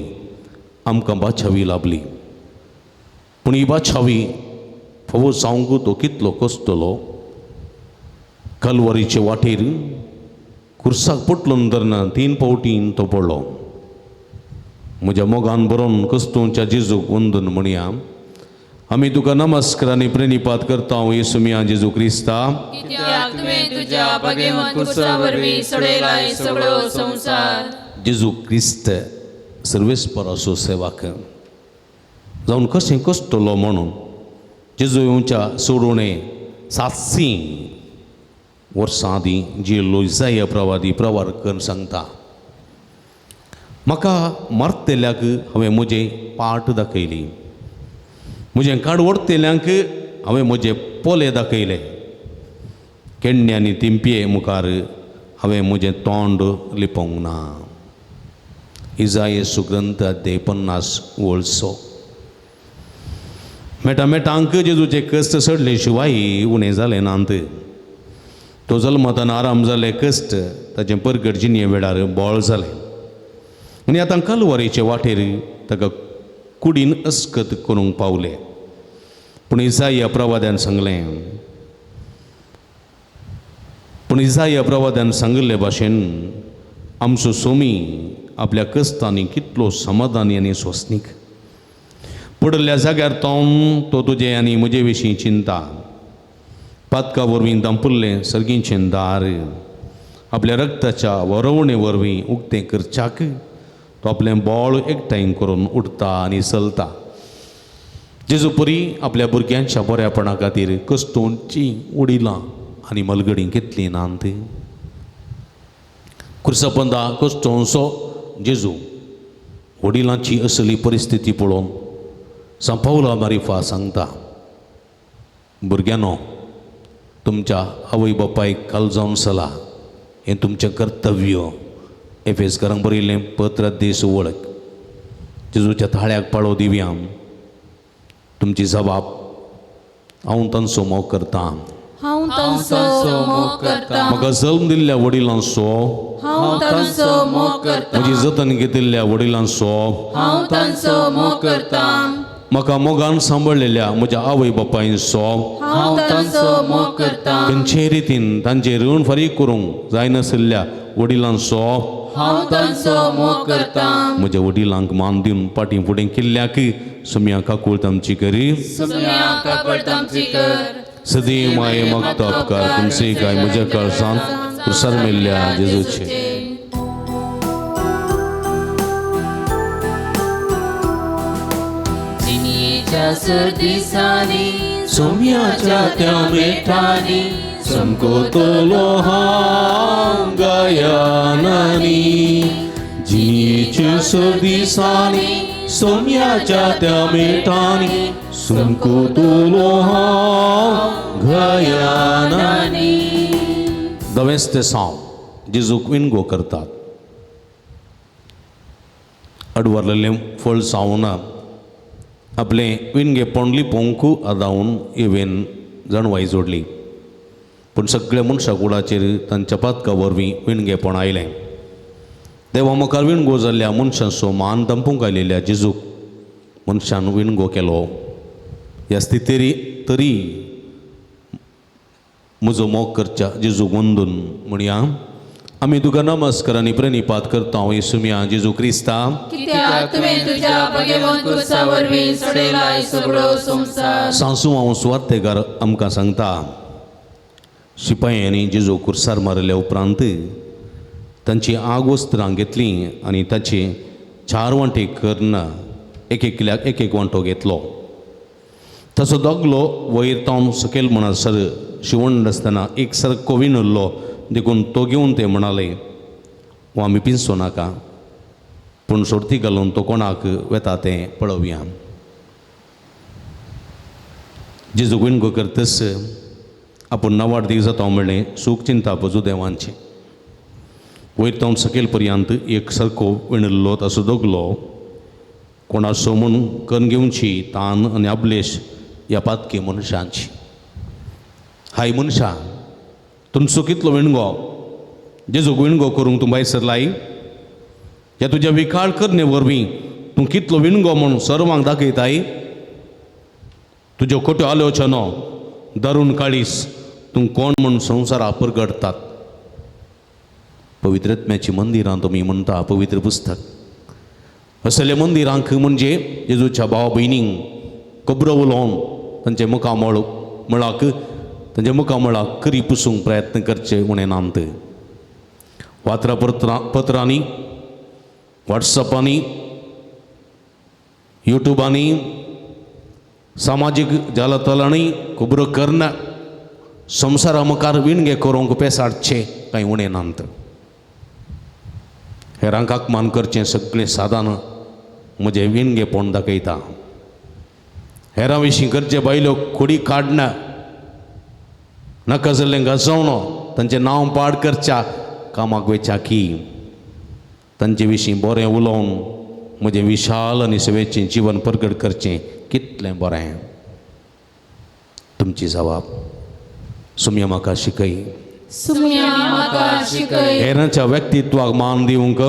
C: आमकां बाछावी लाभली. पूण ही बाछावी फावो जावंक तो कितलो कसतलो. कलवरीचे वाटेर कुर्साक पटलो धरना 3 फावटीं तो पडलो. म्हज्या मोगान बरोवन कस्तोंच्या जेजूक वंदन म्हणया. आमी तुका नमस्कार आनी प्रणिपात करता येसू मिया जेजू क्रिस्ता.
D: कित्याक तुवें तुज्या भगवंत कुर्सा वरवीं सोडयलाय सगळो संवसार.
C: जेजू क्रिस्त सर्वेस्पराचो सेवाक जावन कशें कसतलो म्हणून जेजू येवच्या सोडोवणे 700 वर्सां आदीं जिल्लो इजाय प्रवादी प्रवार करून सांगता, म्हाका मारतल्याक हांवें म्हजें पाट दाखयली, म्हजें काड ओडतेल्यांक हांवें म्हजे पोले दाखयले, केण्णे आनी तिंपये मुखार हांवें म्हजें तोंड लिपोवंक ना. इजाय सुग्रंथ अध्याय 50 वळसो. मेटा मेटांक जेजूचे कश्ट सडले शिवाय उणें जालें नात. तो जल्मताना आराम जाले कश्ट ताचें परगट जिणये वेळार बोळ जालें आनी आतां कलवरीचे वाटेर ताका कुडीन अस्कत करूंक पावले. पूण इजाय प्रवाद्यान सांगलें, पूण इजाय प्रवाद्यान सांगिल्ले भाशेन आमचो सोमी आपल्या कश्टांनी कितलो समाधानी आनी सोंसणीक. पडिल्ल्या जाग्यार तो तुजे आनी म्हजे विशीं चिंता. पातका वरवीं दांपुल्लें सर्गीचें दार आपल्या रक्ताच्या वरवणे वरवीं उक्तें करच्याक तो आपलें बोळ एकठांय करून उठता आनी चलता. जेजू परी आपल्या भुरग्यांच्या बऱ्यापणा खातीर कश्टोंची उडिलां आनी मलगडी घेतली नात. कुर्सपंदा कश्टोंचो जेजू वडिलांची असली परिस्थिती पळोवन सांपावला मारिफा सांगता, भुरग्यांनो तुमच्या आवय बापायक काल जावन चला, हें तुमचें कर्तव्य. एफेसकारांक बरयल्लें पत्र देश वळख. जेजूच्या थाळ्याक पाळो दिवया. तुमची जबाब हांव तांचो मोग करतां.
D: हांव तांचो मोग करतां.
C: म्हाका जल्म दिल्ल्या वडिलांचो,
D: हांव तांचो मोग करतां.
C: म्हजी जतन घेतिल्ल्या वडिलांचो,
D: हांव तांचो मोग करतां.
C: म्हाका मोगान सांबाळलेल्या म्हज्या आवय बापायचो,
D: हांव तांचो मोग करतां.
C: खंयचे रितीन तांचें ऋण फारीक करूंक जायनाशिल्ल्या वडिलांचो,
D: हांव तांचो मोग करतां.
C: म्हज्या वडिलांक मान दिवन फाटीं फुडें केल्ल्याक सुम्या काकूळत आमची करी.
D: सुम्या काकूळत आमची कर.
C: सदैव माये मागता उपकार तुमचे काय म्हज्या काळजांत कुर्सार मेल्ल्या जेजूचे.
D: जिणेच्या सर्दिसांनी
C: सोम्याच्या त्या मेठांनी समकोतलो हांव गायनांनी. जिणेच्या सर्दिसांनी सोम्याच्या त्या मेठांनी समकोतलो हांव गायनांनी. दवेंच ते साव जेजूक विनगो करतात. अडवरलेलें फळ सावना आपलें विणगेपण लिपोवंक आदावन इवेन जाणवाय जोडली. पूण सगळ्या मनशा कुडाचेर तांच्या पातका वरवीं विणगेपण आयलें. देवा मुखार विणगो जाल्ल्या मनशांचो मान दंपूंक आयलेल्या जेजूक मनशान विणगो केलो. ह्या स्थितीरी तरी म्हजो मोग करच्या जेजूक वंदून म्हणया. आमी तुका नमस्कार आनी प्रणिपात करता येसू मिया जेजू क्रिस्ता.
D: कित्याक तुवें तुज्या भगवंत कुर्सा वरवीं सोडयलाय सगळो संवसार.
C: सांसू हांव सुवातेकार आमकां सांगता, शिपायांनी जेजू कुर्सार मारल्या उपरांत तांची आगवस्त्रां घेतलीं आनी ताचे 4 वांटे करून एक एकल्याक एक एक वांटो घेतलो. ताचो दगलो वयर तावन सकयल म्हणसर शिवण आसतना एक सारको विणुल्लो देखून तो घेवन ते म्हणाले, वो आमी पिंजचो नाका, पूण सोडती घालून तो कोणाक वेता तें पळोवया. जेजू विणगो करतस आपूण नवाडदीक जाता म्हणलें सूख चिंता जुदेवांचें. वयर तावन सकयल पर्यंत एक सारको विणिल्लो ताचो दगलो कोणाचो म्हूण करून घेवची तान आनी अबलेश ह्या पातकी मनशांची. हाय मनशां, तुमचो कितलो विणगो जेजूक विणगो करूंक तूं भायर सरलाय? ह्या तुज्या विकाळ करणे वरवीं तूं कितलो विणगो म्हूण सर्वांक दाखयताय? तुज्यो खोट्यो आलोचनो धरून काळीस तूं कोण म्हूण संवसारा परगटतात. पवित्रत्म्याची मंदिरां तुमी म्हणटा पवित्र पुस्तक असले मंदिरांक म्हणजे जेजूच्या भाव भयणींक खबरो उलोवन तांचे मुखामळ मळाक तांच्या मुखामळाक करी पुसूंक प्रयत्न करचे उणें नात. वात्रा पत्रांनी, वॉट्सअपांनी, युट्यूबांनी, सामाजीक जालतलांनी खबरो करना संवसारा मुखार विणगे करूंक पेसाडचे कांय उणें नात. हेरांक मान करचें सगळें सादान म्हजें विणगेपण दाखयता. हेरां विशीं करचे बायलो खोडी काडना, नाका जाल्लें गाजोवन तांचें नांव पाड करच्या कामाक वेच्या की तांचे विशीं बरें उलोवन म्हजें विशाल आनी सेवेचें जिवन परगट करचें कितलें बरें. तुमची जबाब सुम्या म्हाका शिकय.
D: सुम्या म्हाका शिकय.
C: हेरांच्या व्यक्तित्वाक मान दिवंक,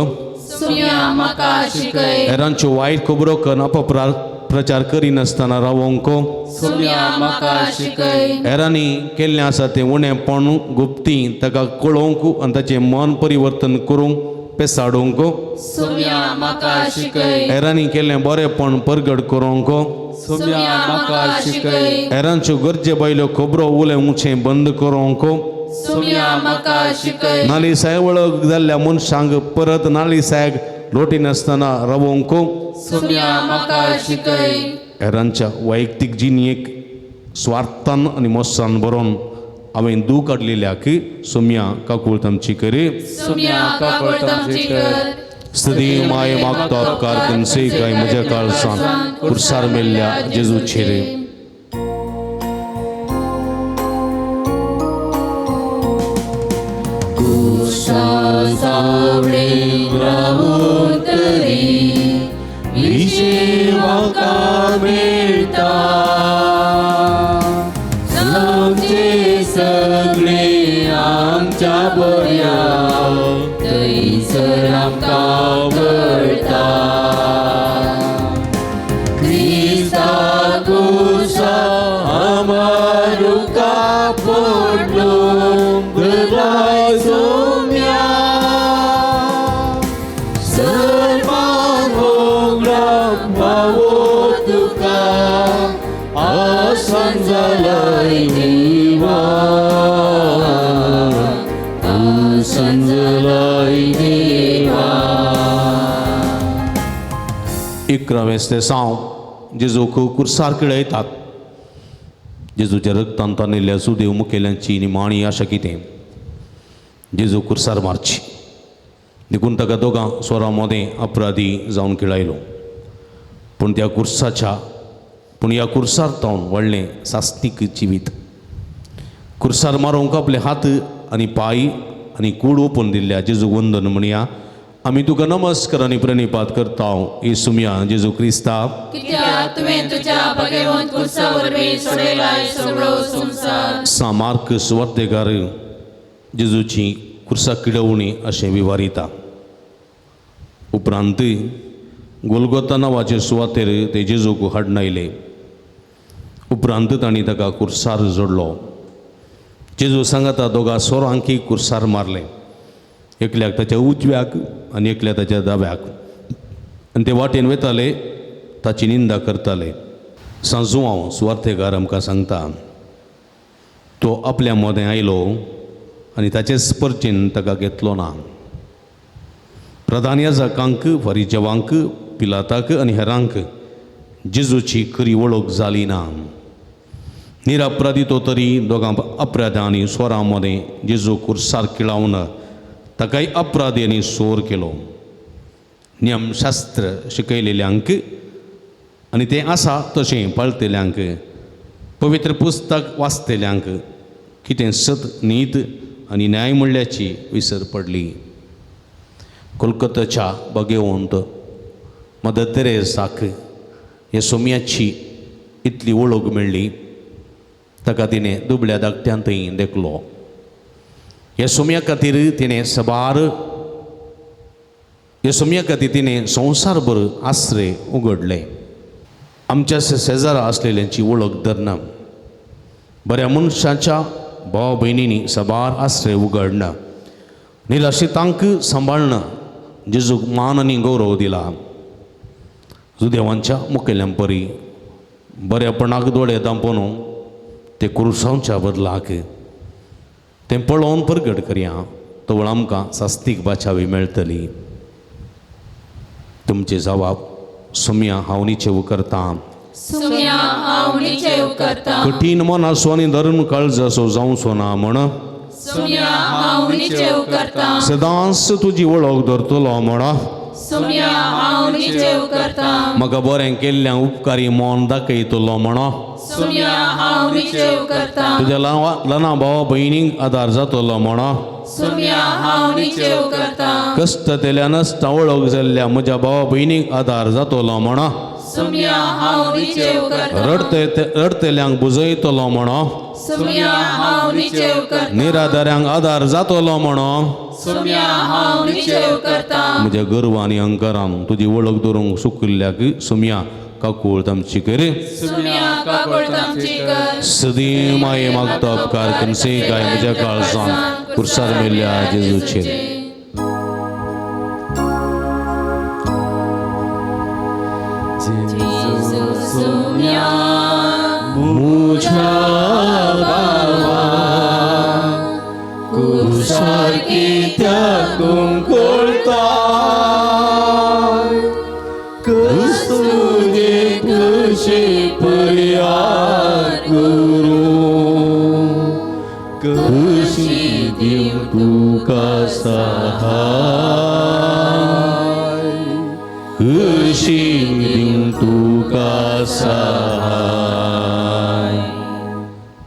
D: सुम्या म्हाका शिकय.
C: हेरांच्यो वायट खबरो करून अपप्रचार करिनासतना रावोंक,
D: सुम्या म्हाका शिकय.
C: हेरांनी केल्लें आसा तें उणेंपण गुप्ती ताका कळोवंक आनी ताचें मन परिवर्तन करूंक पेसाडूंक,
D: सुम्या म्हाका शिकय.
C: हेरांनी केल्लें बरेंपण परगट करूंक,
B: सुम्या म्हाका शिकय.
C: हेरांच्यो गरजे बायल्यो खबरो उलोवचें बंद करूंक,
D: सुम्या म्हाका शिकय.
C: नाली साय वळख जाल्ल्या मनशांक परत नाली सायक लोटिनासतना रावोंक,
D: सुम्या म्हाका शिकय.
C: हेरांच्या वैयक्तीक जिणेक स्वार्थान आनी मोस्सान बरोवन हांवें दूख काडलेल्याक सुम्या काकूळ आमची करी.
D: सुम्या काकूळ आमची कर.
C: सदी माय मागतो उपकार तुमचे काय म्हज्या काळसान कुर्सार मेल्ल्या जेजूचेर.
D: सावळेन रावून तरी विशेवाका मेळटा, आमचे सगळे आमच्या बऱ्या थंयसर आमकां कळटा. क्रिस्ता कुसा आमारुका पडलो बदलाय सोम्या, सर्वांक होगडावंक पावो तुका आसन जालाय देवा, आसन जालाय देवा.
C: 11वें सांव जेजूक कुर्सार किळयतात. जेजूच्या रक्तान ताणिल्ल्या सुदेव मुखेल्यांची निमाणी आशा कितें जेजू कुर्सार मारची देखून ताका दोगां स्वरां मदें अपराधी जावन किळायलो. पूण त्या कुर्साच्या पूण ह्या कुर्सार तावन व्हडलें सास्तीक जिवीत. कुर्सार मारूंक आपले हात आनी पांय आनी कूड ओपून दिल्ल्या जेजू वंदन म्हणया. आमी तुका नमस्कार आनी प्रणिपात करता येसुम्या जेजू क्रिस्ता,
D: कित्याक तुवें तुज्या भगवंत कुर्सा वरवीं सोडयलाय सगळो संवसार.
C: सा मार्क सुवार्तेकार जेजूची कुर्सा किडवणी अशें विवारिता. उपरांत गोलगोता नांवाचे सुवातेर ते जेजूक हाडून आयले. उपरांत तांणी ताका कुर्सार जोडलो. जेजू सांगाता दोगां सोरांकी कुर्सार मारले, एकल्याक ताच्या उजव्याक आनी एकल्या ताच्या दाव्याक, आनी ते वाटेन वताले ताची निंदा करताले. सांजुआंव सुवार्थेकार आमकां सांगता तो आपल्या मदें आयलो आनी ताचेच परचेन ताका घेतलो ना. प्रधान याजकांक, फरिजेवांक, पिलाताक आनी हेरांक जेजूची खरी वळख जाली ना. निरपराधी तो तरी दोगां अपराधांनी स्वरां मदें जेजू कुर्सार किळावन ताकाय अपराध्यांनी सोर केलो. नियमशास्त्र शिकयलेल्यांक आनी तें आसा तशें पाळटेल्यांक, पवित्र पुस्तक वाचतेल्यांक कितें सत, नीत आनी न्याय म्हणल्याची विसर पडली. कोलकाताच्या बगेवंत मदर तेरेसाक हे सोम्याची इतली वळख मेळ्ळी, ताका तिणें दुबळ्या धाकट्यांतय देखलो. ह्या सोम्या खातीर तिणें सबार, ह्या सोम्या खातीर तिणें संवसारभर आश्रय उगडले. आमच्या शेजारा आसलेल्यांची वळख धरना, बऱ्या मनशाच्या भाव भयणींनी सबार आश्रय उगडना, निराशितांक सांबाळना, जेजूक मान आनी गौरव दिला. जुदेवांच्या मुखेल्यां परी बऱ्यापणाक दोळे दांपोवन ते कुरुसांवच्या बदलाक तें पळोवन परगट करया, तवळ आमकां सास्तीक बाचावी मेळटली. तुमचे जवाब सोम्या हांव निचेव करता.
D: सुम्या हांव निचेव करता.
C: कठीण मनाचो आनी धरून काळजाचो जावचो ना म्हण
D: सुम्या हांव निचेव करता.
C: सदांच तुजी वळख धरतलो म्हण
D: सुम्या हांव निचेव करता.
C: म्हाका बरें केल्ल्या उपकारी मन दाखयतलो म्हण
D: सुम्या हांव निचेव करता.
C: तुज्या ल्हाना भावा भयणींक आदार जातलो म्हण
D: सुम्या हांव निचेव करता.
C: कश्ट तेल्या नासता वळख जाल्ल्या म्हज्या भावा भयणींक आदार जातलो म्हण
D: सुम्या हांव निचेव करता.
C: रडतेल्यांक बुजयतलो म्हण
D: सुम्या हांव निचेव करता.
C: निराधाऱ्यांक आदार जातलो म्हण
D: सुम्या हांव निचेव करता.
C: म्हज्या गर्व आनी अहंकारान तुजी वळख दवरूंक सुकिल्ल्याक सुम्या काकूळ तामची कर.
D: सुम्या काकूळ तामची कर.
C: सदी माये मागता उपकार कनसे काय म्हज्या काळजान कुर्सार मेल्ल्या जेजूचेर.
D: जेजू सुम्या
B: मुझ्या भावा कुर्सार कित्याक कुंकुळता, क्रिस्तुजे कशी पर्यार करूं, कशी दिवं तुका सहाय, कशी दिवं तुका सहाय.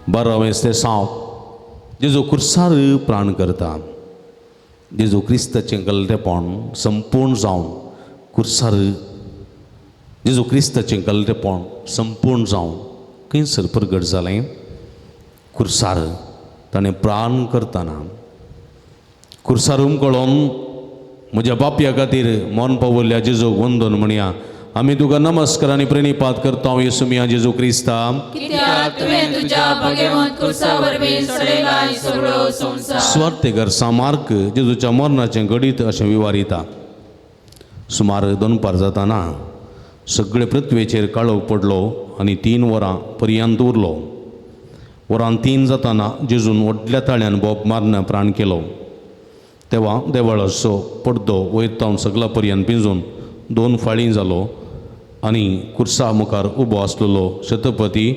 C: बारावें साव जेजू कुर्सार प्राण करता. जेजू क्रिस्ताचें गलतेपण संपूर्ण जावन कुर्सार, जेजू क्रिस्ताचें गलतेपण संपूर्ण जावन खंयसर प्रगट जालें? कुर्सार ताणें प्राण करतना कुर्सार उमकळोन म्हज्या बापया खातीर मन पावल्ल्या जेजूक वंदन म्हणया. आमी तुका नमस्कार आनी प्रणिपात करता येसू मिया जेजू क्रिस्ता,
D: कित्याक तुवें तुज्या भगवंत कुर्सा वरवीं सोडयलाय सगळो संवसार.
C: स्वार्थेकर सामार्क जेजूच्या मरणाचें घडीत अशें विवारिता. सुमार दनपार जाताना सगळे पृथ्वेचेर काळोख पडलो आनी 3 वरां पर्यंत उरलो. वरान 3 जाताना जेजून व्हडल्या ताळ्यान बोब मारून प्राण केलो. तेवा देवळाचो पडदो वयर तावन सगळा पर्यंत पिंजून 2 फाळी जालो आनी कुर्सा मुखार उबो आसलेलो शतपती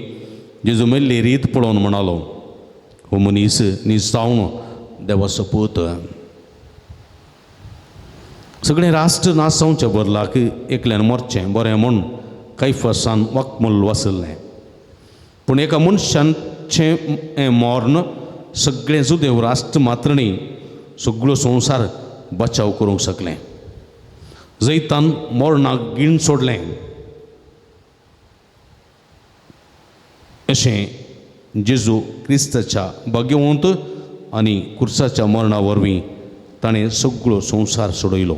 C: जेजू मेल्ली रीत पळोवन म्हणालो, हो मनीस निजावन देवाचो पूत. सगळें राष्ट्र नासावचे बदलाक एकल्यान मरचें बरें म्हूण कैफसान वाकमूल वाचल्लें, पूण एका मनशाचें हें मर्ण सगळें जुदेव राष्ट्र मात्र न्ही, सगळो संवसार बचाव करूंक शकलें. जैतान मरणाक गिण सोडलें. अशें जेजू क्रिस्ताच्या भाग्यवंत आनी कुर्साच्या मरणा वरवीं ताणें सगळो संवसार सोडयलो.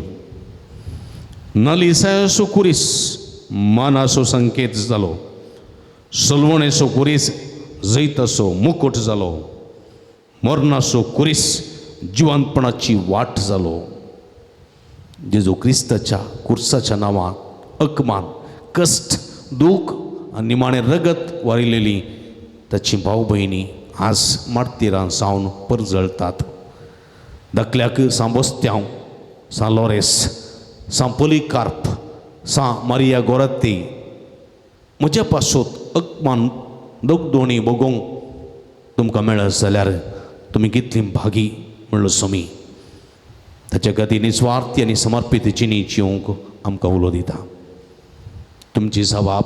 C: नलिसाचो कुरीस मानाचो संकेत जालो, सलवणेचो कुरीस जैताचो मुकुट जालो, मरणाचो कुरीस जिवंतपणाची वाट जालो. जेजू क्रिस्ताच्या कुर्साच्या नांवान अकमान, कश्ट, दूख आनी निमाणें रगत वारिलेली ताची भाव भयणी आज मार्तिरां जावन परजळतात. धाकल्याक सां बोस्त्यांव, सां लॉरेस, सां पोलिकार्प, सां मारिया गोरत्ती म्हज्या पासत अकमान दोगदोणी भोगोवंक तुमकां मेळत जाल्यार तुमी कितलीं भागी म्हणलो स्वामी. ताच्या खातीर निस्वार्थी आनी समर्पीत जिणी जिवंक आमकां उलो दिता. तुमची जबाब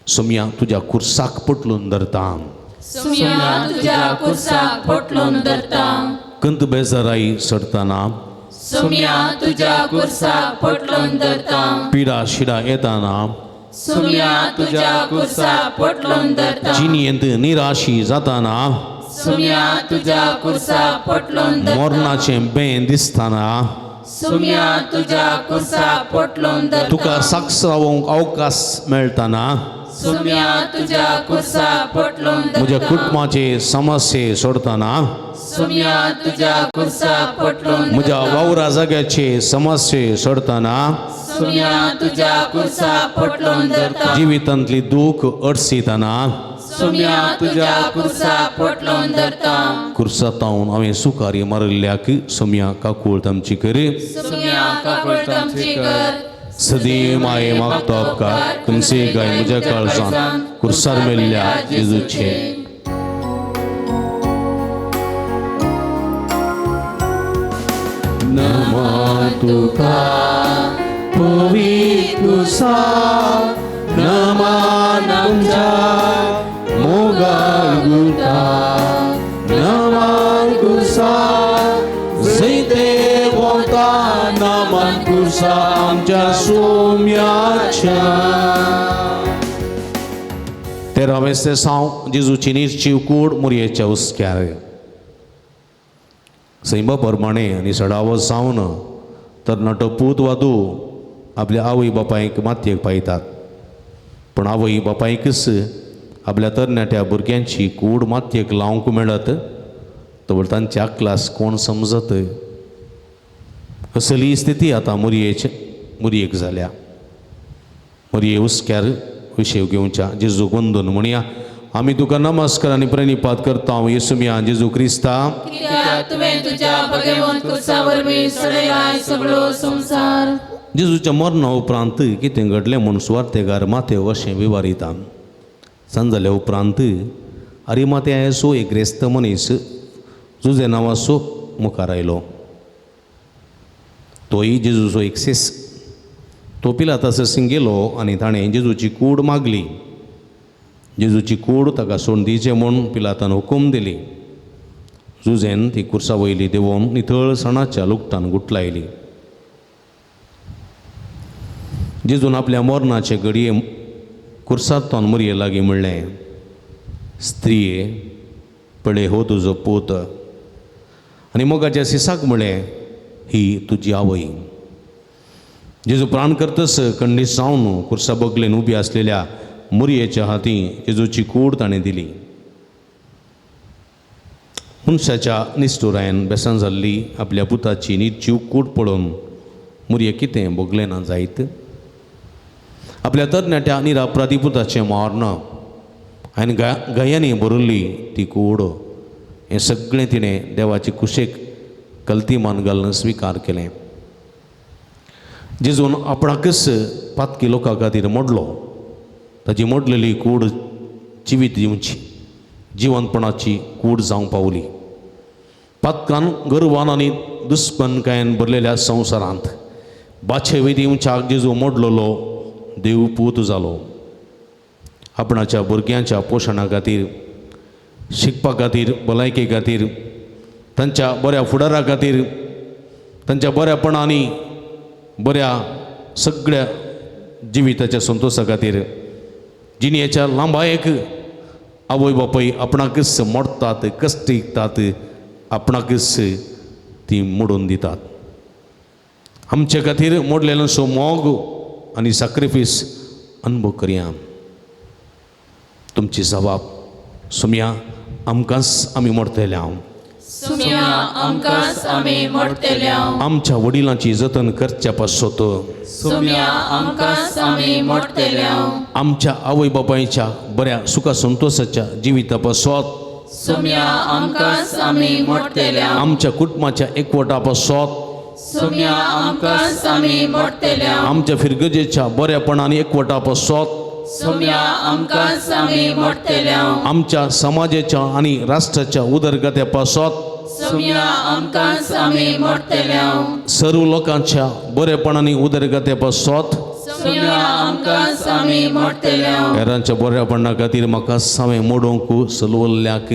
C: सोमया तुज्या कुर्साक पोटलून धरता.
D: सुम्या तुज्या कुर्साक पोटलून धरता.
C: कंत बेजाराई चडतना,
D: सुम्या तुज्या कुर्साक पोटलून धरता.
C: पिडा शिडा येताना,
D: सुम्या तुज्या कुर्साक पोटलून धरता.
C: जिणेंत निराशी जाताना,
D: सुम्या तुज्या कुर्साक पोटलून धरता.
C: मरणाचें बें दिसतना,
D: सुम्या तुज्या कुर्साक पोटलून धरता.
C: तुका साक्ष रावोंक अवकाश मेळटना,
D: सुम्या तुज्या कुर्साक पोटलून
C: म्हज्या
D: धरता.
C: कुटुंबाचे समस्ये सोडतना,
D: सुम्या तुज्या कुर्साक पोटलून
C: म्हज्या
D: धरता.
C: वावरा जाग्याचे समस्ये सोडतना,
D: सुम्या तुज्या कुर्साक पोटलून धरता.
C: जिवितांतली दूख अडसितना,
D: सुम्या तुज्या कुर्साक पोटलून धरता.
C: कुर्सातावन हांवें सुकारी मारिल्ल्याक सोमया काकूळ आमची करी.
D: सुम्या काकूळ आमची कर.
C: सदी माये मागतो उपकार तुमचे गाय म्हज्या काळजान कुर्सार मेल्ल्या जेजूचे. नमो तुका पवित्र सा, नमन आमच्या मोगाळ गुता, नमन कुर्सा जैते वता, नमन कुर्सा आमच्या सोम्याच्या. तेरावें साव जेजूची निर्जीव कूड मुरयेच्या हुस्क्यार. सैमा प्रमाणे आनी सडावो जावन तरणाटो पूत वा धूव आपल्या आवय बापायक मातयेक पायतात, पूण आवय बापायकच आपल्या तरणाट्या भुरग्यांची कूड मातयेक लावंक मेळत तर तांची अक्लास कोण समजत? असली स्थिती आतां मुरयेक जाल्या. मुरये हुस्क्यार विशय घेवच्या जेजूक वंदून म्हणया, आमी तुका नमस्कार आनी प्रणिपात करता येसुमिया जेजू क्रिस्ता,
D: कित्याक तुवें तुज्या भगवंत कुर्सा वरवीं सोडयलाय सगळो संवसार.
C: जेजूच्या मरणा उपरांत कितें घडलें म्हूण सुवार्तेगार मातेव अशें विवारिता. सांज जाल्या उपरांत अरिमात्यासो एक ग्रेस्त मनीस जुजे नांवाचो मुखार आयलो. तोय जेजूचो एक सीस. तो पिलातासरशीं गेलो आनी ताणें जेजूची कूड मागली. जेजूची कूड ताका सोडून दिवचें म्हूण पिलातान हुकूम दिली. जुजेन ती कुर्सा वयली देंवोवन नितळ सणाच्या लुगटान गुटलायली. जेजून आपल्या मरणाचे घडये कुर्सांतल्यान मुरये लागीं म्हणलें, स्त्रिये पळय हो तुजो पूत, आनी मोगाच्या सिसाक म्हणलें, ही तुजी आवय. जेजू प्राण करतस कंडी जावन कुर्सा बगलेन उबी आसलेल्या मुरयेच्या हातीं जेजूची कूड ताणें दिली. मनशाच्या निश्ठुरायन बेसन जाल्ली आपल्या पुताची निर्जीव कूड पळोवन मुरये कितें भोगलें ना जायत? आपल्या तरणाट्या निरापराधी पुताचें मर्ण आनी गयांनी भरिल्ली ती कूड हें सगळें तिणें देवाचे कुशेक कलती मान घालून स्विकार केलें. जेजून आपणाकच पातकी लोकां खातीर मोडलो. ताची मोडलेली कूड जिवीत दिवची जिवनपणाची कूड जावंक पावली. पातकान गर्वान आनी दुस्पनकायेन भरलेल्या संवसारांत बाचे दिवच्याक जेजू मोडलेलो देव पूत जालो. आपणाच्या भुरग्यांच्या पोशणा खातीर, शिकपा खातीर, भलायके खातीर, तांच्या बऱ्या फुडारा खातीर, तांच्या बऱ्यापणांनी बऱ्या सगळ्या जिविताच्या संतोशा खातीर जिणेच्या लांबायेक आवय बापूय आपणाकच मोडटात, कश्ट इकतात, आपणाकच ती मोडून दितात. आमचे खातीर मोडलेलो सो मोग आनी साक्रिफीस अनुभव करया. तुमची जबाब सुमया आमकांच आमी मोडटले हांव.
D: सुम्या आमकांच आमी मोडटले.
C: आमच्या वडिलांची जतन करच्या पासत,
D: सुम्या आमकांच आमी मोडटले.
C: आमच्या आवय बापायच्या बऱ्या सुखा संतोषाच्या जिविता पासत,
D: सुम्या आमकांच आमी मोडटले.
C: आमच्या कुटुंबाच्या एकवटा पासत,
D: सुम्या आमकांच आमी मोडटले.
C: आमच्या फिरगजेच्या बऱ्यापणान एकवटा पासत,
D: सुम्या आमकांच आमी मोडटले.
C: आमच्या समाजाच्या आनी राष्ट्राच्या उदरगते पासत,
D: सोम्या आमकांच आमी मोडतेल्यांव.
C: सर्व लोकांच्या बरेपणांनी उदरगते पासत
D: सोम्या आमकांच आमी मोडतेल्यांव.
C: हेरांच्या बऱ्यापणा खातीर म्हाका सावें मोडोवंक सलवल्ल्याक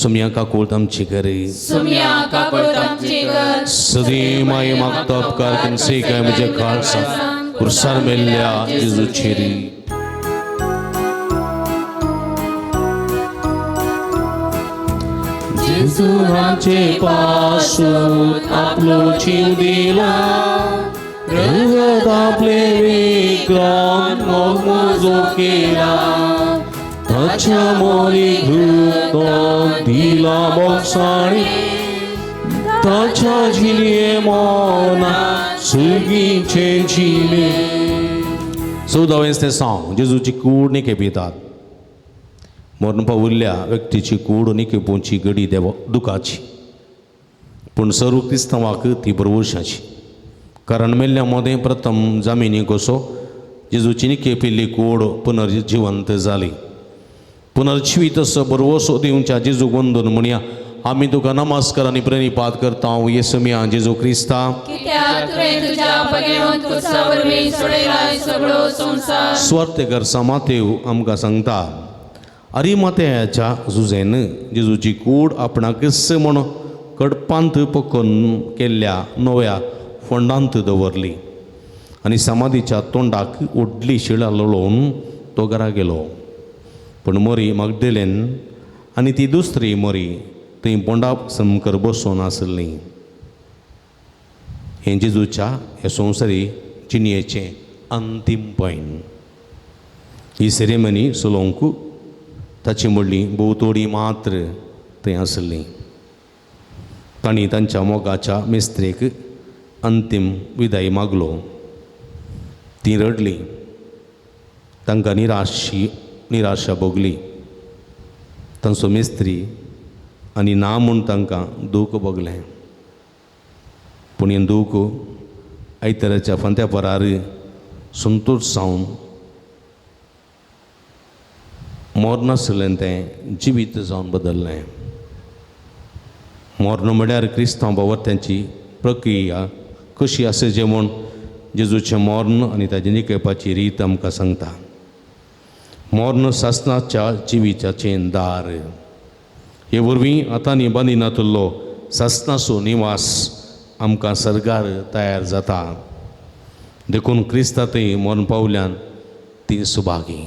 C: सोमया काकूळ आमची करी.
D: सोम्या काकूळ आमची कर.
C: सदी माई मागता उपकार तुमचे काय म्हज्या काळसा कुर्सार मेल्ल्या जेजूचेरी. जेजूचे पासून आपलो जीव दिला, रगत आपले विक्रांत मोग म्हजो केला, ताच्या मोरी घृतान दिला मोगसाणी, ताच्या जिणे मोना सुगीचे जिणे. 14वें ते सांग जेजूची कूड निकेपितात. मरण पावुल्ल्या व्यक्तीची कूड निकेपोवची घडी देवा दुखाची, पूण सर्व क्रिस्तांवाक ती भरवशाची, कारण मेल्ल्या मदें प्रथम जामिनी कसो जेजूची निकेपिल्ली कूड पुनर्जिवंत जाली. पुनर्जिवीत असो भरवसो दिवच्या जेजू वंदून म्हणया, आमी तुका नमस्कार आनी प्रणिपात करता येसुम्या जेजू क्रिस्ता.
D: कित्याक तुवें तुज्या भगवंत कुर्सा वरवीं सोडयलाय सगळो संवसार.
C: स्वार्थेकर मातेव आमकां सांगता, अरिमात्याच्या जुजेन जेजूची कूड आपणाकच म्हण कडपांत पकोवन केल्ल्या नव्या फोंडांत दवरली आनी समाधीच्या तोंडाक व्हडली शिळा लोळोवन तो घरा गेलो. पूण मरी मागदेलेन आनी ती दुसरी मरी थंय फोंडा समकर बसून आसली. हें जेजूच्या हे संवसारी जिणयेचें अंतीम पयण. ही सेरेमनी चलोवंक ताची व्हडली भोंवतोडी मात्र थंय आसली. तांणी तांच्या मोगाच्या मिस्त्रेक अंतीम विदाय मागलो. तीं रडलीं, तांकां निराशा भोगली. तांचो मिस्त्री आनी ना म्हूण तांकां दूख भोगलें. पूण हें दूख आयताराच्या फांत्या परार संतोश जावन मरनासलें तें जिवीत जावन बदल्लें. मर्ण म्हळ्यार क्रिस्तांव भावार्थ्यांची प्रक्रिया कशी आसा जें म्हूण जेजूचें मर्ण आनी ताजें निकळपाची रीत आमकां सांगता. मर्ण सासनाच्या जिविताचें दार. हे वरवीं आतां बांदिनातलो सासनाचो निवास आमकां सर्गार तयार जाता. देखून क्रिस्ता थंय मर्ण पावल्यान ती सुभागी.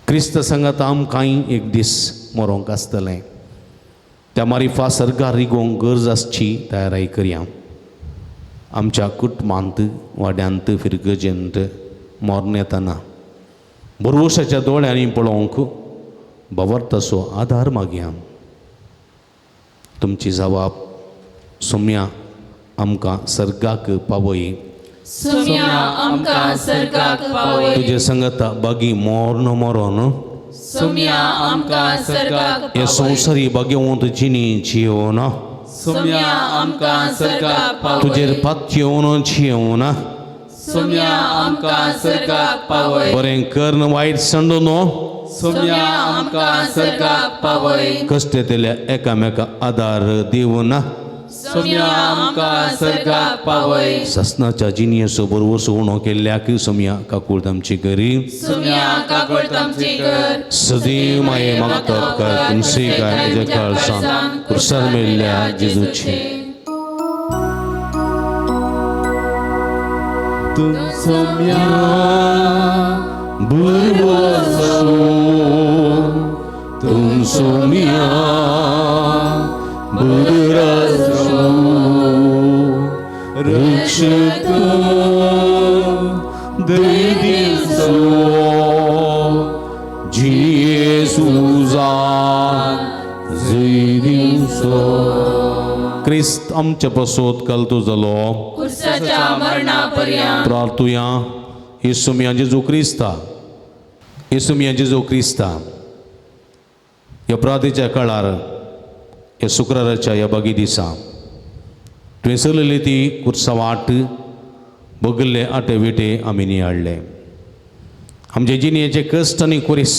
C: क्रिस्त सांगात आमकांय एक दीस मरोंक आसतलें. त्या मारिफा सर्गार रिगोवंक गरज आसची तयाराय करया. आमच्या कुटुंबांत वाड्यांत फिरगजेंत मरण येतना भरवशाच्या दोळ्यांनी पळोवंक भावार्थाचो आदार मागया. तुमची जबाब सोम्या आमकां सर्गाक पावय.
D: सोम्या आमकां सर्गाक पावय.
C: तुजे संगता बागी मोर्न मरोन
D: सोम्या आमकां सर्गाक
C: हे
D: पावय.
C: संवसारी भाग्यवंत जिणी जियोन
B: सोम्या आमकां सर्गाक पावय.
C: तुजेर पातयेवन जियोन
D: सोम्या आमकां सर्गाक पावय.
C: बरें कर्ण वायट संडून
B: सोम्या आमकां सर्गाक पावय.
C: कश्ट येतल्या एकामेका आदार दिवन
D: सोम्या आमकां सर्गाक पावय.
C: ससनाच्या जिणयेचो बरवसो उणो केल्ल्याक सोम्या काकूळ आमची करी.
D: सोम्या काकूळ आमची कर.
C: सदी माये मागता उपकार तुमची काय तुज्या काळसान कुर्सार मेल्ल्या जेजूची.
B: सोम्या
C: भरवसो तुम सोम्या भरवसो रक्षक दिवसो जेसूजा जय दिवसो. क्रिस्त आमचे पसोत कलतो जालो
D: कुर्साच्या मरणा पर्यंत.
C: प्रार्थुया. येसुमिया जेजू क्रिस्ता, येसुमिया जेजू क्रिस्ता, ह्या प्रार्थेच्या काळार ह्या शुक्राराच्या ह्या बागी दिसा तुवें चलयली ती कुर्सा वाट बगल्ले आटे विटे आमी नियाळ्ळे. आमचे जिणेचे कश्ट आनी कुरीस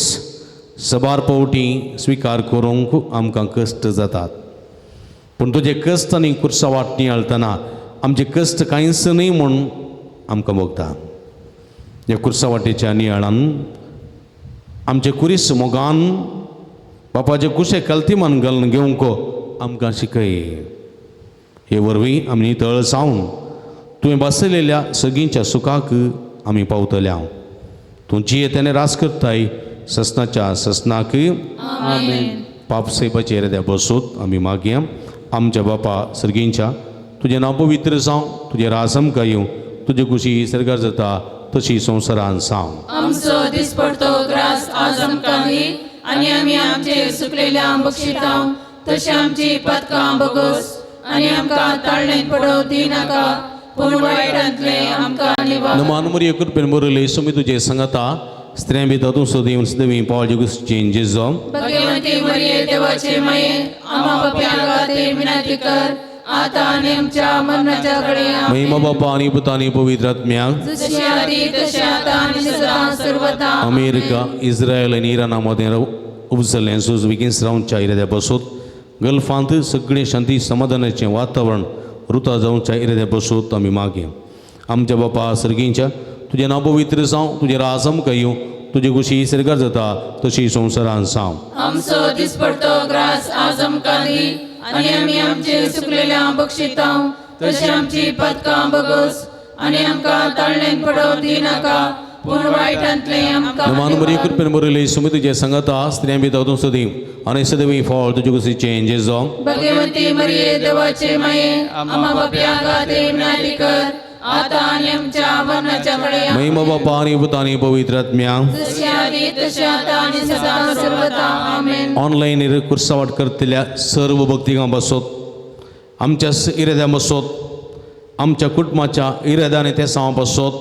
C: सबार पावटी स्विकार करूंक आमकां कश्ट जातात. पूण तुजे कश्ट आनी कुर्सा वाट नियाळतना आमचे कश्ट कांयच न्हय म्हूण आमकां भोगता. ह्या कुर्सा वाटेच्या नियाळान आमचे कुरीस मोगान बापाचे कुशे कल्तिमान घालून घेवंक आमकां शिकय. हे वरवीं आमी नितळ जावन तुवें बसयलेल्या सगळींच्या सुखाक आमी पावतल्या. तूं जियेत आनी रास करताय ससनाच्या ससनाक.
B: आमेन.
C: पाप सेपाचे येद्या बसूत आमी मागया. आमच्या बापा सर्गींच्या तुजें नांव पवित्र जावं, तुजें राज आमकां येवं, तुजे कुशी सर्गार जाता तशी संवसारान जावं.
D: आमचो दिसपडतो ग्रास आज आमकां दी आनी आमी आमचे सुकलेल्या बक्षितांव तशें आमची पदकां बगोस आनी आमकां ताळणेंत पडोवं दिनाका पूण वायटांतलें आमकां निवार.
C: नमान मरिये कृपेन बरयले सुमी तुजें सांगता स्त्रियां भितर तूं सदैव सदैव पावल जेजूचें जेजो.
D: भगवती मरिये देवाचे माये आम्हा पाप्यां खातीर विनंती कर आता आनी आमच्या मरणाच्या घडये.
C: महिमा बापा आनी पुता आनी पवित्र आत्म्याक.
D: जशी आदी तशी आता आनी सदां सर्वदा.
C: अमेरिका, इस्रायल आनी इराणा मदें उपजल्लें झूज बेगीन रावच्या इराद्या बसूत गल्फांत सगळें शांती समाधानाचें वातावरण रुता जावच्या इराद्या बसूत आमी मागया. आमच्या बापा सर्गींच्या तुजें नांव पवित्र जावं, तुजें राज आमकां येवं, तुजे कुशी सर्गार जाता तशी संवसारान जावं.
D: आमचो दिसपडतो ग्रास आज आमकां दी आनी आमी आमचे सुकलेल्या बक्षितांव तशी आमची पदकां बगोस आनी आमकां ताळणेंत पडोवं दिनाका पूण वायटांतलें आमकां
C: नमान मरिये कृपेन बरयले सुमी तुजें सांगता स्त्रियां भितर तूं सदैव आनी सदैव फळ तुजे कुशीचें जेजो.
D: भगवती मरिये देवाचे माये आम्हा पाप्यां खातीर विनंती कर आता आनी आमच्या मरणाच्या घडये.
C: महिमा बापा आनी पुता आनी पवित्र आत्म्या.
D: जशी आदी तशी आता आनी सदां सर्वदा. आमेन.
C: ऑनलायन कुर्सावाट करतल्या सर्व भक्तिगां बसोत आमच्या इराद्यां बसोत आमच्या कुटुंबाच्या इराद्यान ते सावां बसोत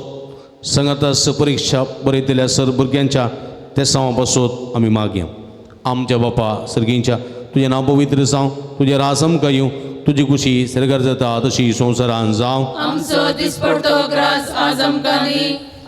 C: संगतास परिक्षा बरयतल्या सर्व भुरग्यांच्या ते सावां बसोत आमी मागया. आमच्या बापा सर्गींच्या तुजें नांव पवित्र जावं, तुजें राज आमकां येवं, तुजी कुशी सर्गार जाता तशी संवसारान जावं.
D: आमचो दिसपडतो ग्रास आज आमकां दी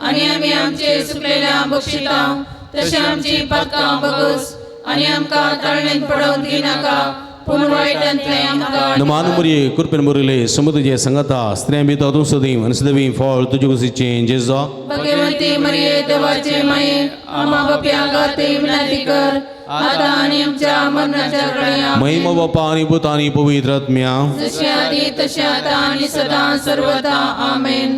D: आनी आमी आमचे सुकलेल्या बक्षितांव तशी आमची पदकां बगोस आनी आमकां ताळणेंत पडोवं दिनाका पूण वायटांतलें आमकां.
C: नमान मरिये कृपेन बरयले सम तुजें सांगता स्त्रियां भितर तूं सदैव आनी सदैव फळ तुजे कुशीचें जेजो.
D: भगवती मरिये देवाचे माये आम्हा पाप्यां खातीर विनंती कर आता आनी आमच्या मरणाच्या घडये.
C: महिमा बापा आनी पुता आनी पवित्र आत्म्या.
D: जशी आदी तशी आता आनी सदां सर्वदा. आमेन.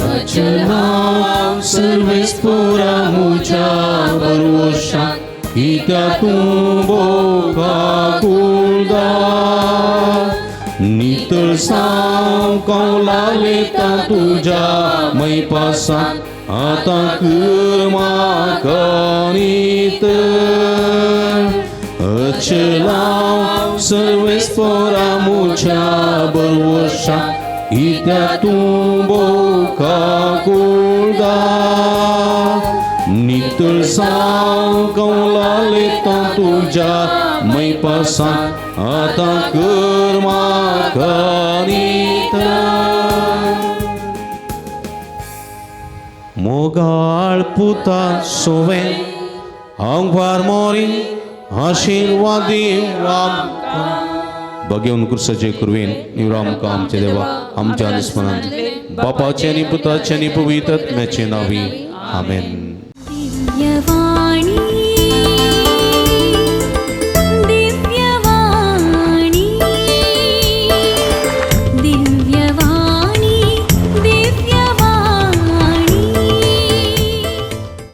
B: अचलां सर्वेस्पोरा मुझ्या भरवशा कित्या तूं भोगाकुलदा
C: नितळ साव कौला लेता तुज्या मैपासान आतां कर म्हाका नितळ. अचलां सर्वेस्पोरा मुझ्या भरवशा कित्या तूं भोगाकुलदा नितळ साव कौला लेता तुज्या मैपासान आतां कर म्हाका नितळ. मोगाळ पुता सोवे आंगवार मोरी आशिर्वादी आमकां. भगेवन कुर्साचे कुरवेन निवरा आमकां आमच्या देवा आमच्या अनुस्मरणांत बापाचे आनी पुताचे आनी पवित्र आत्म्याचे नांवी. आमेन.
A: दिव्यवाणी.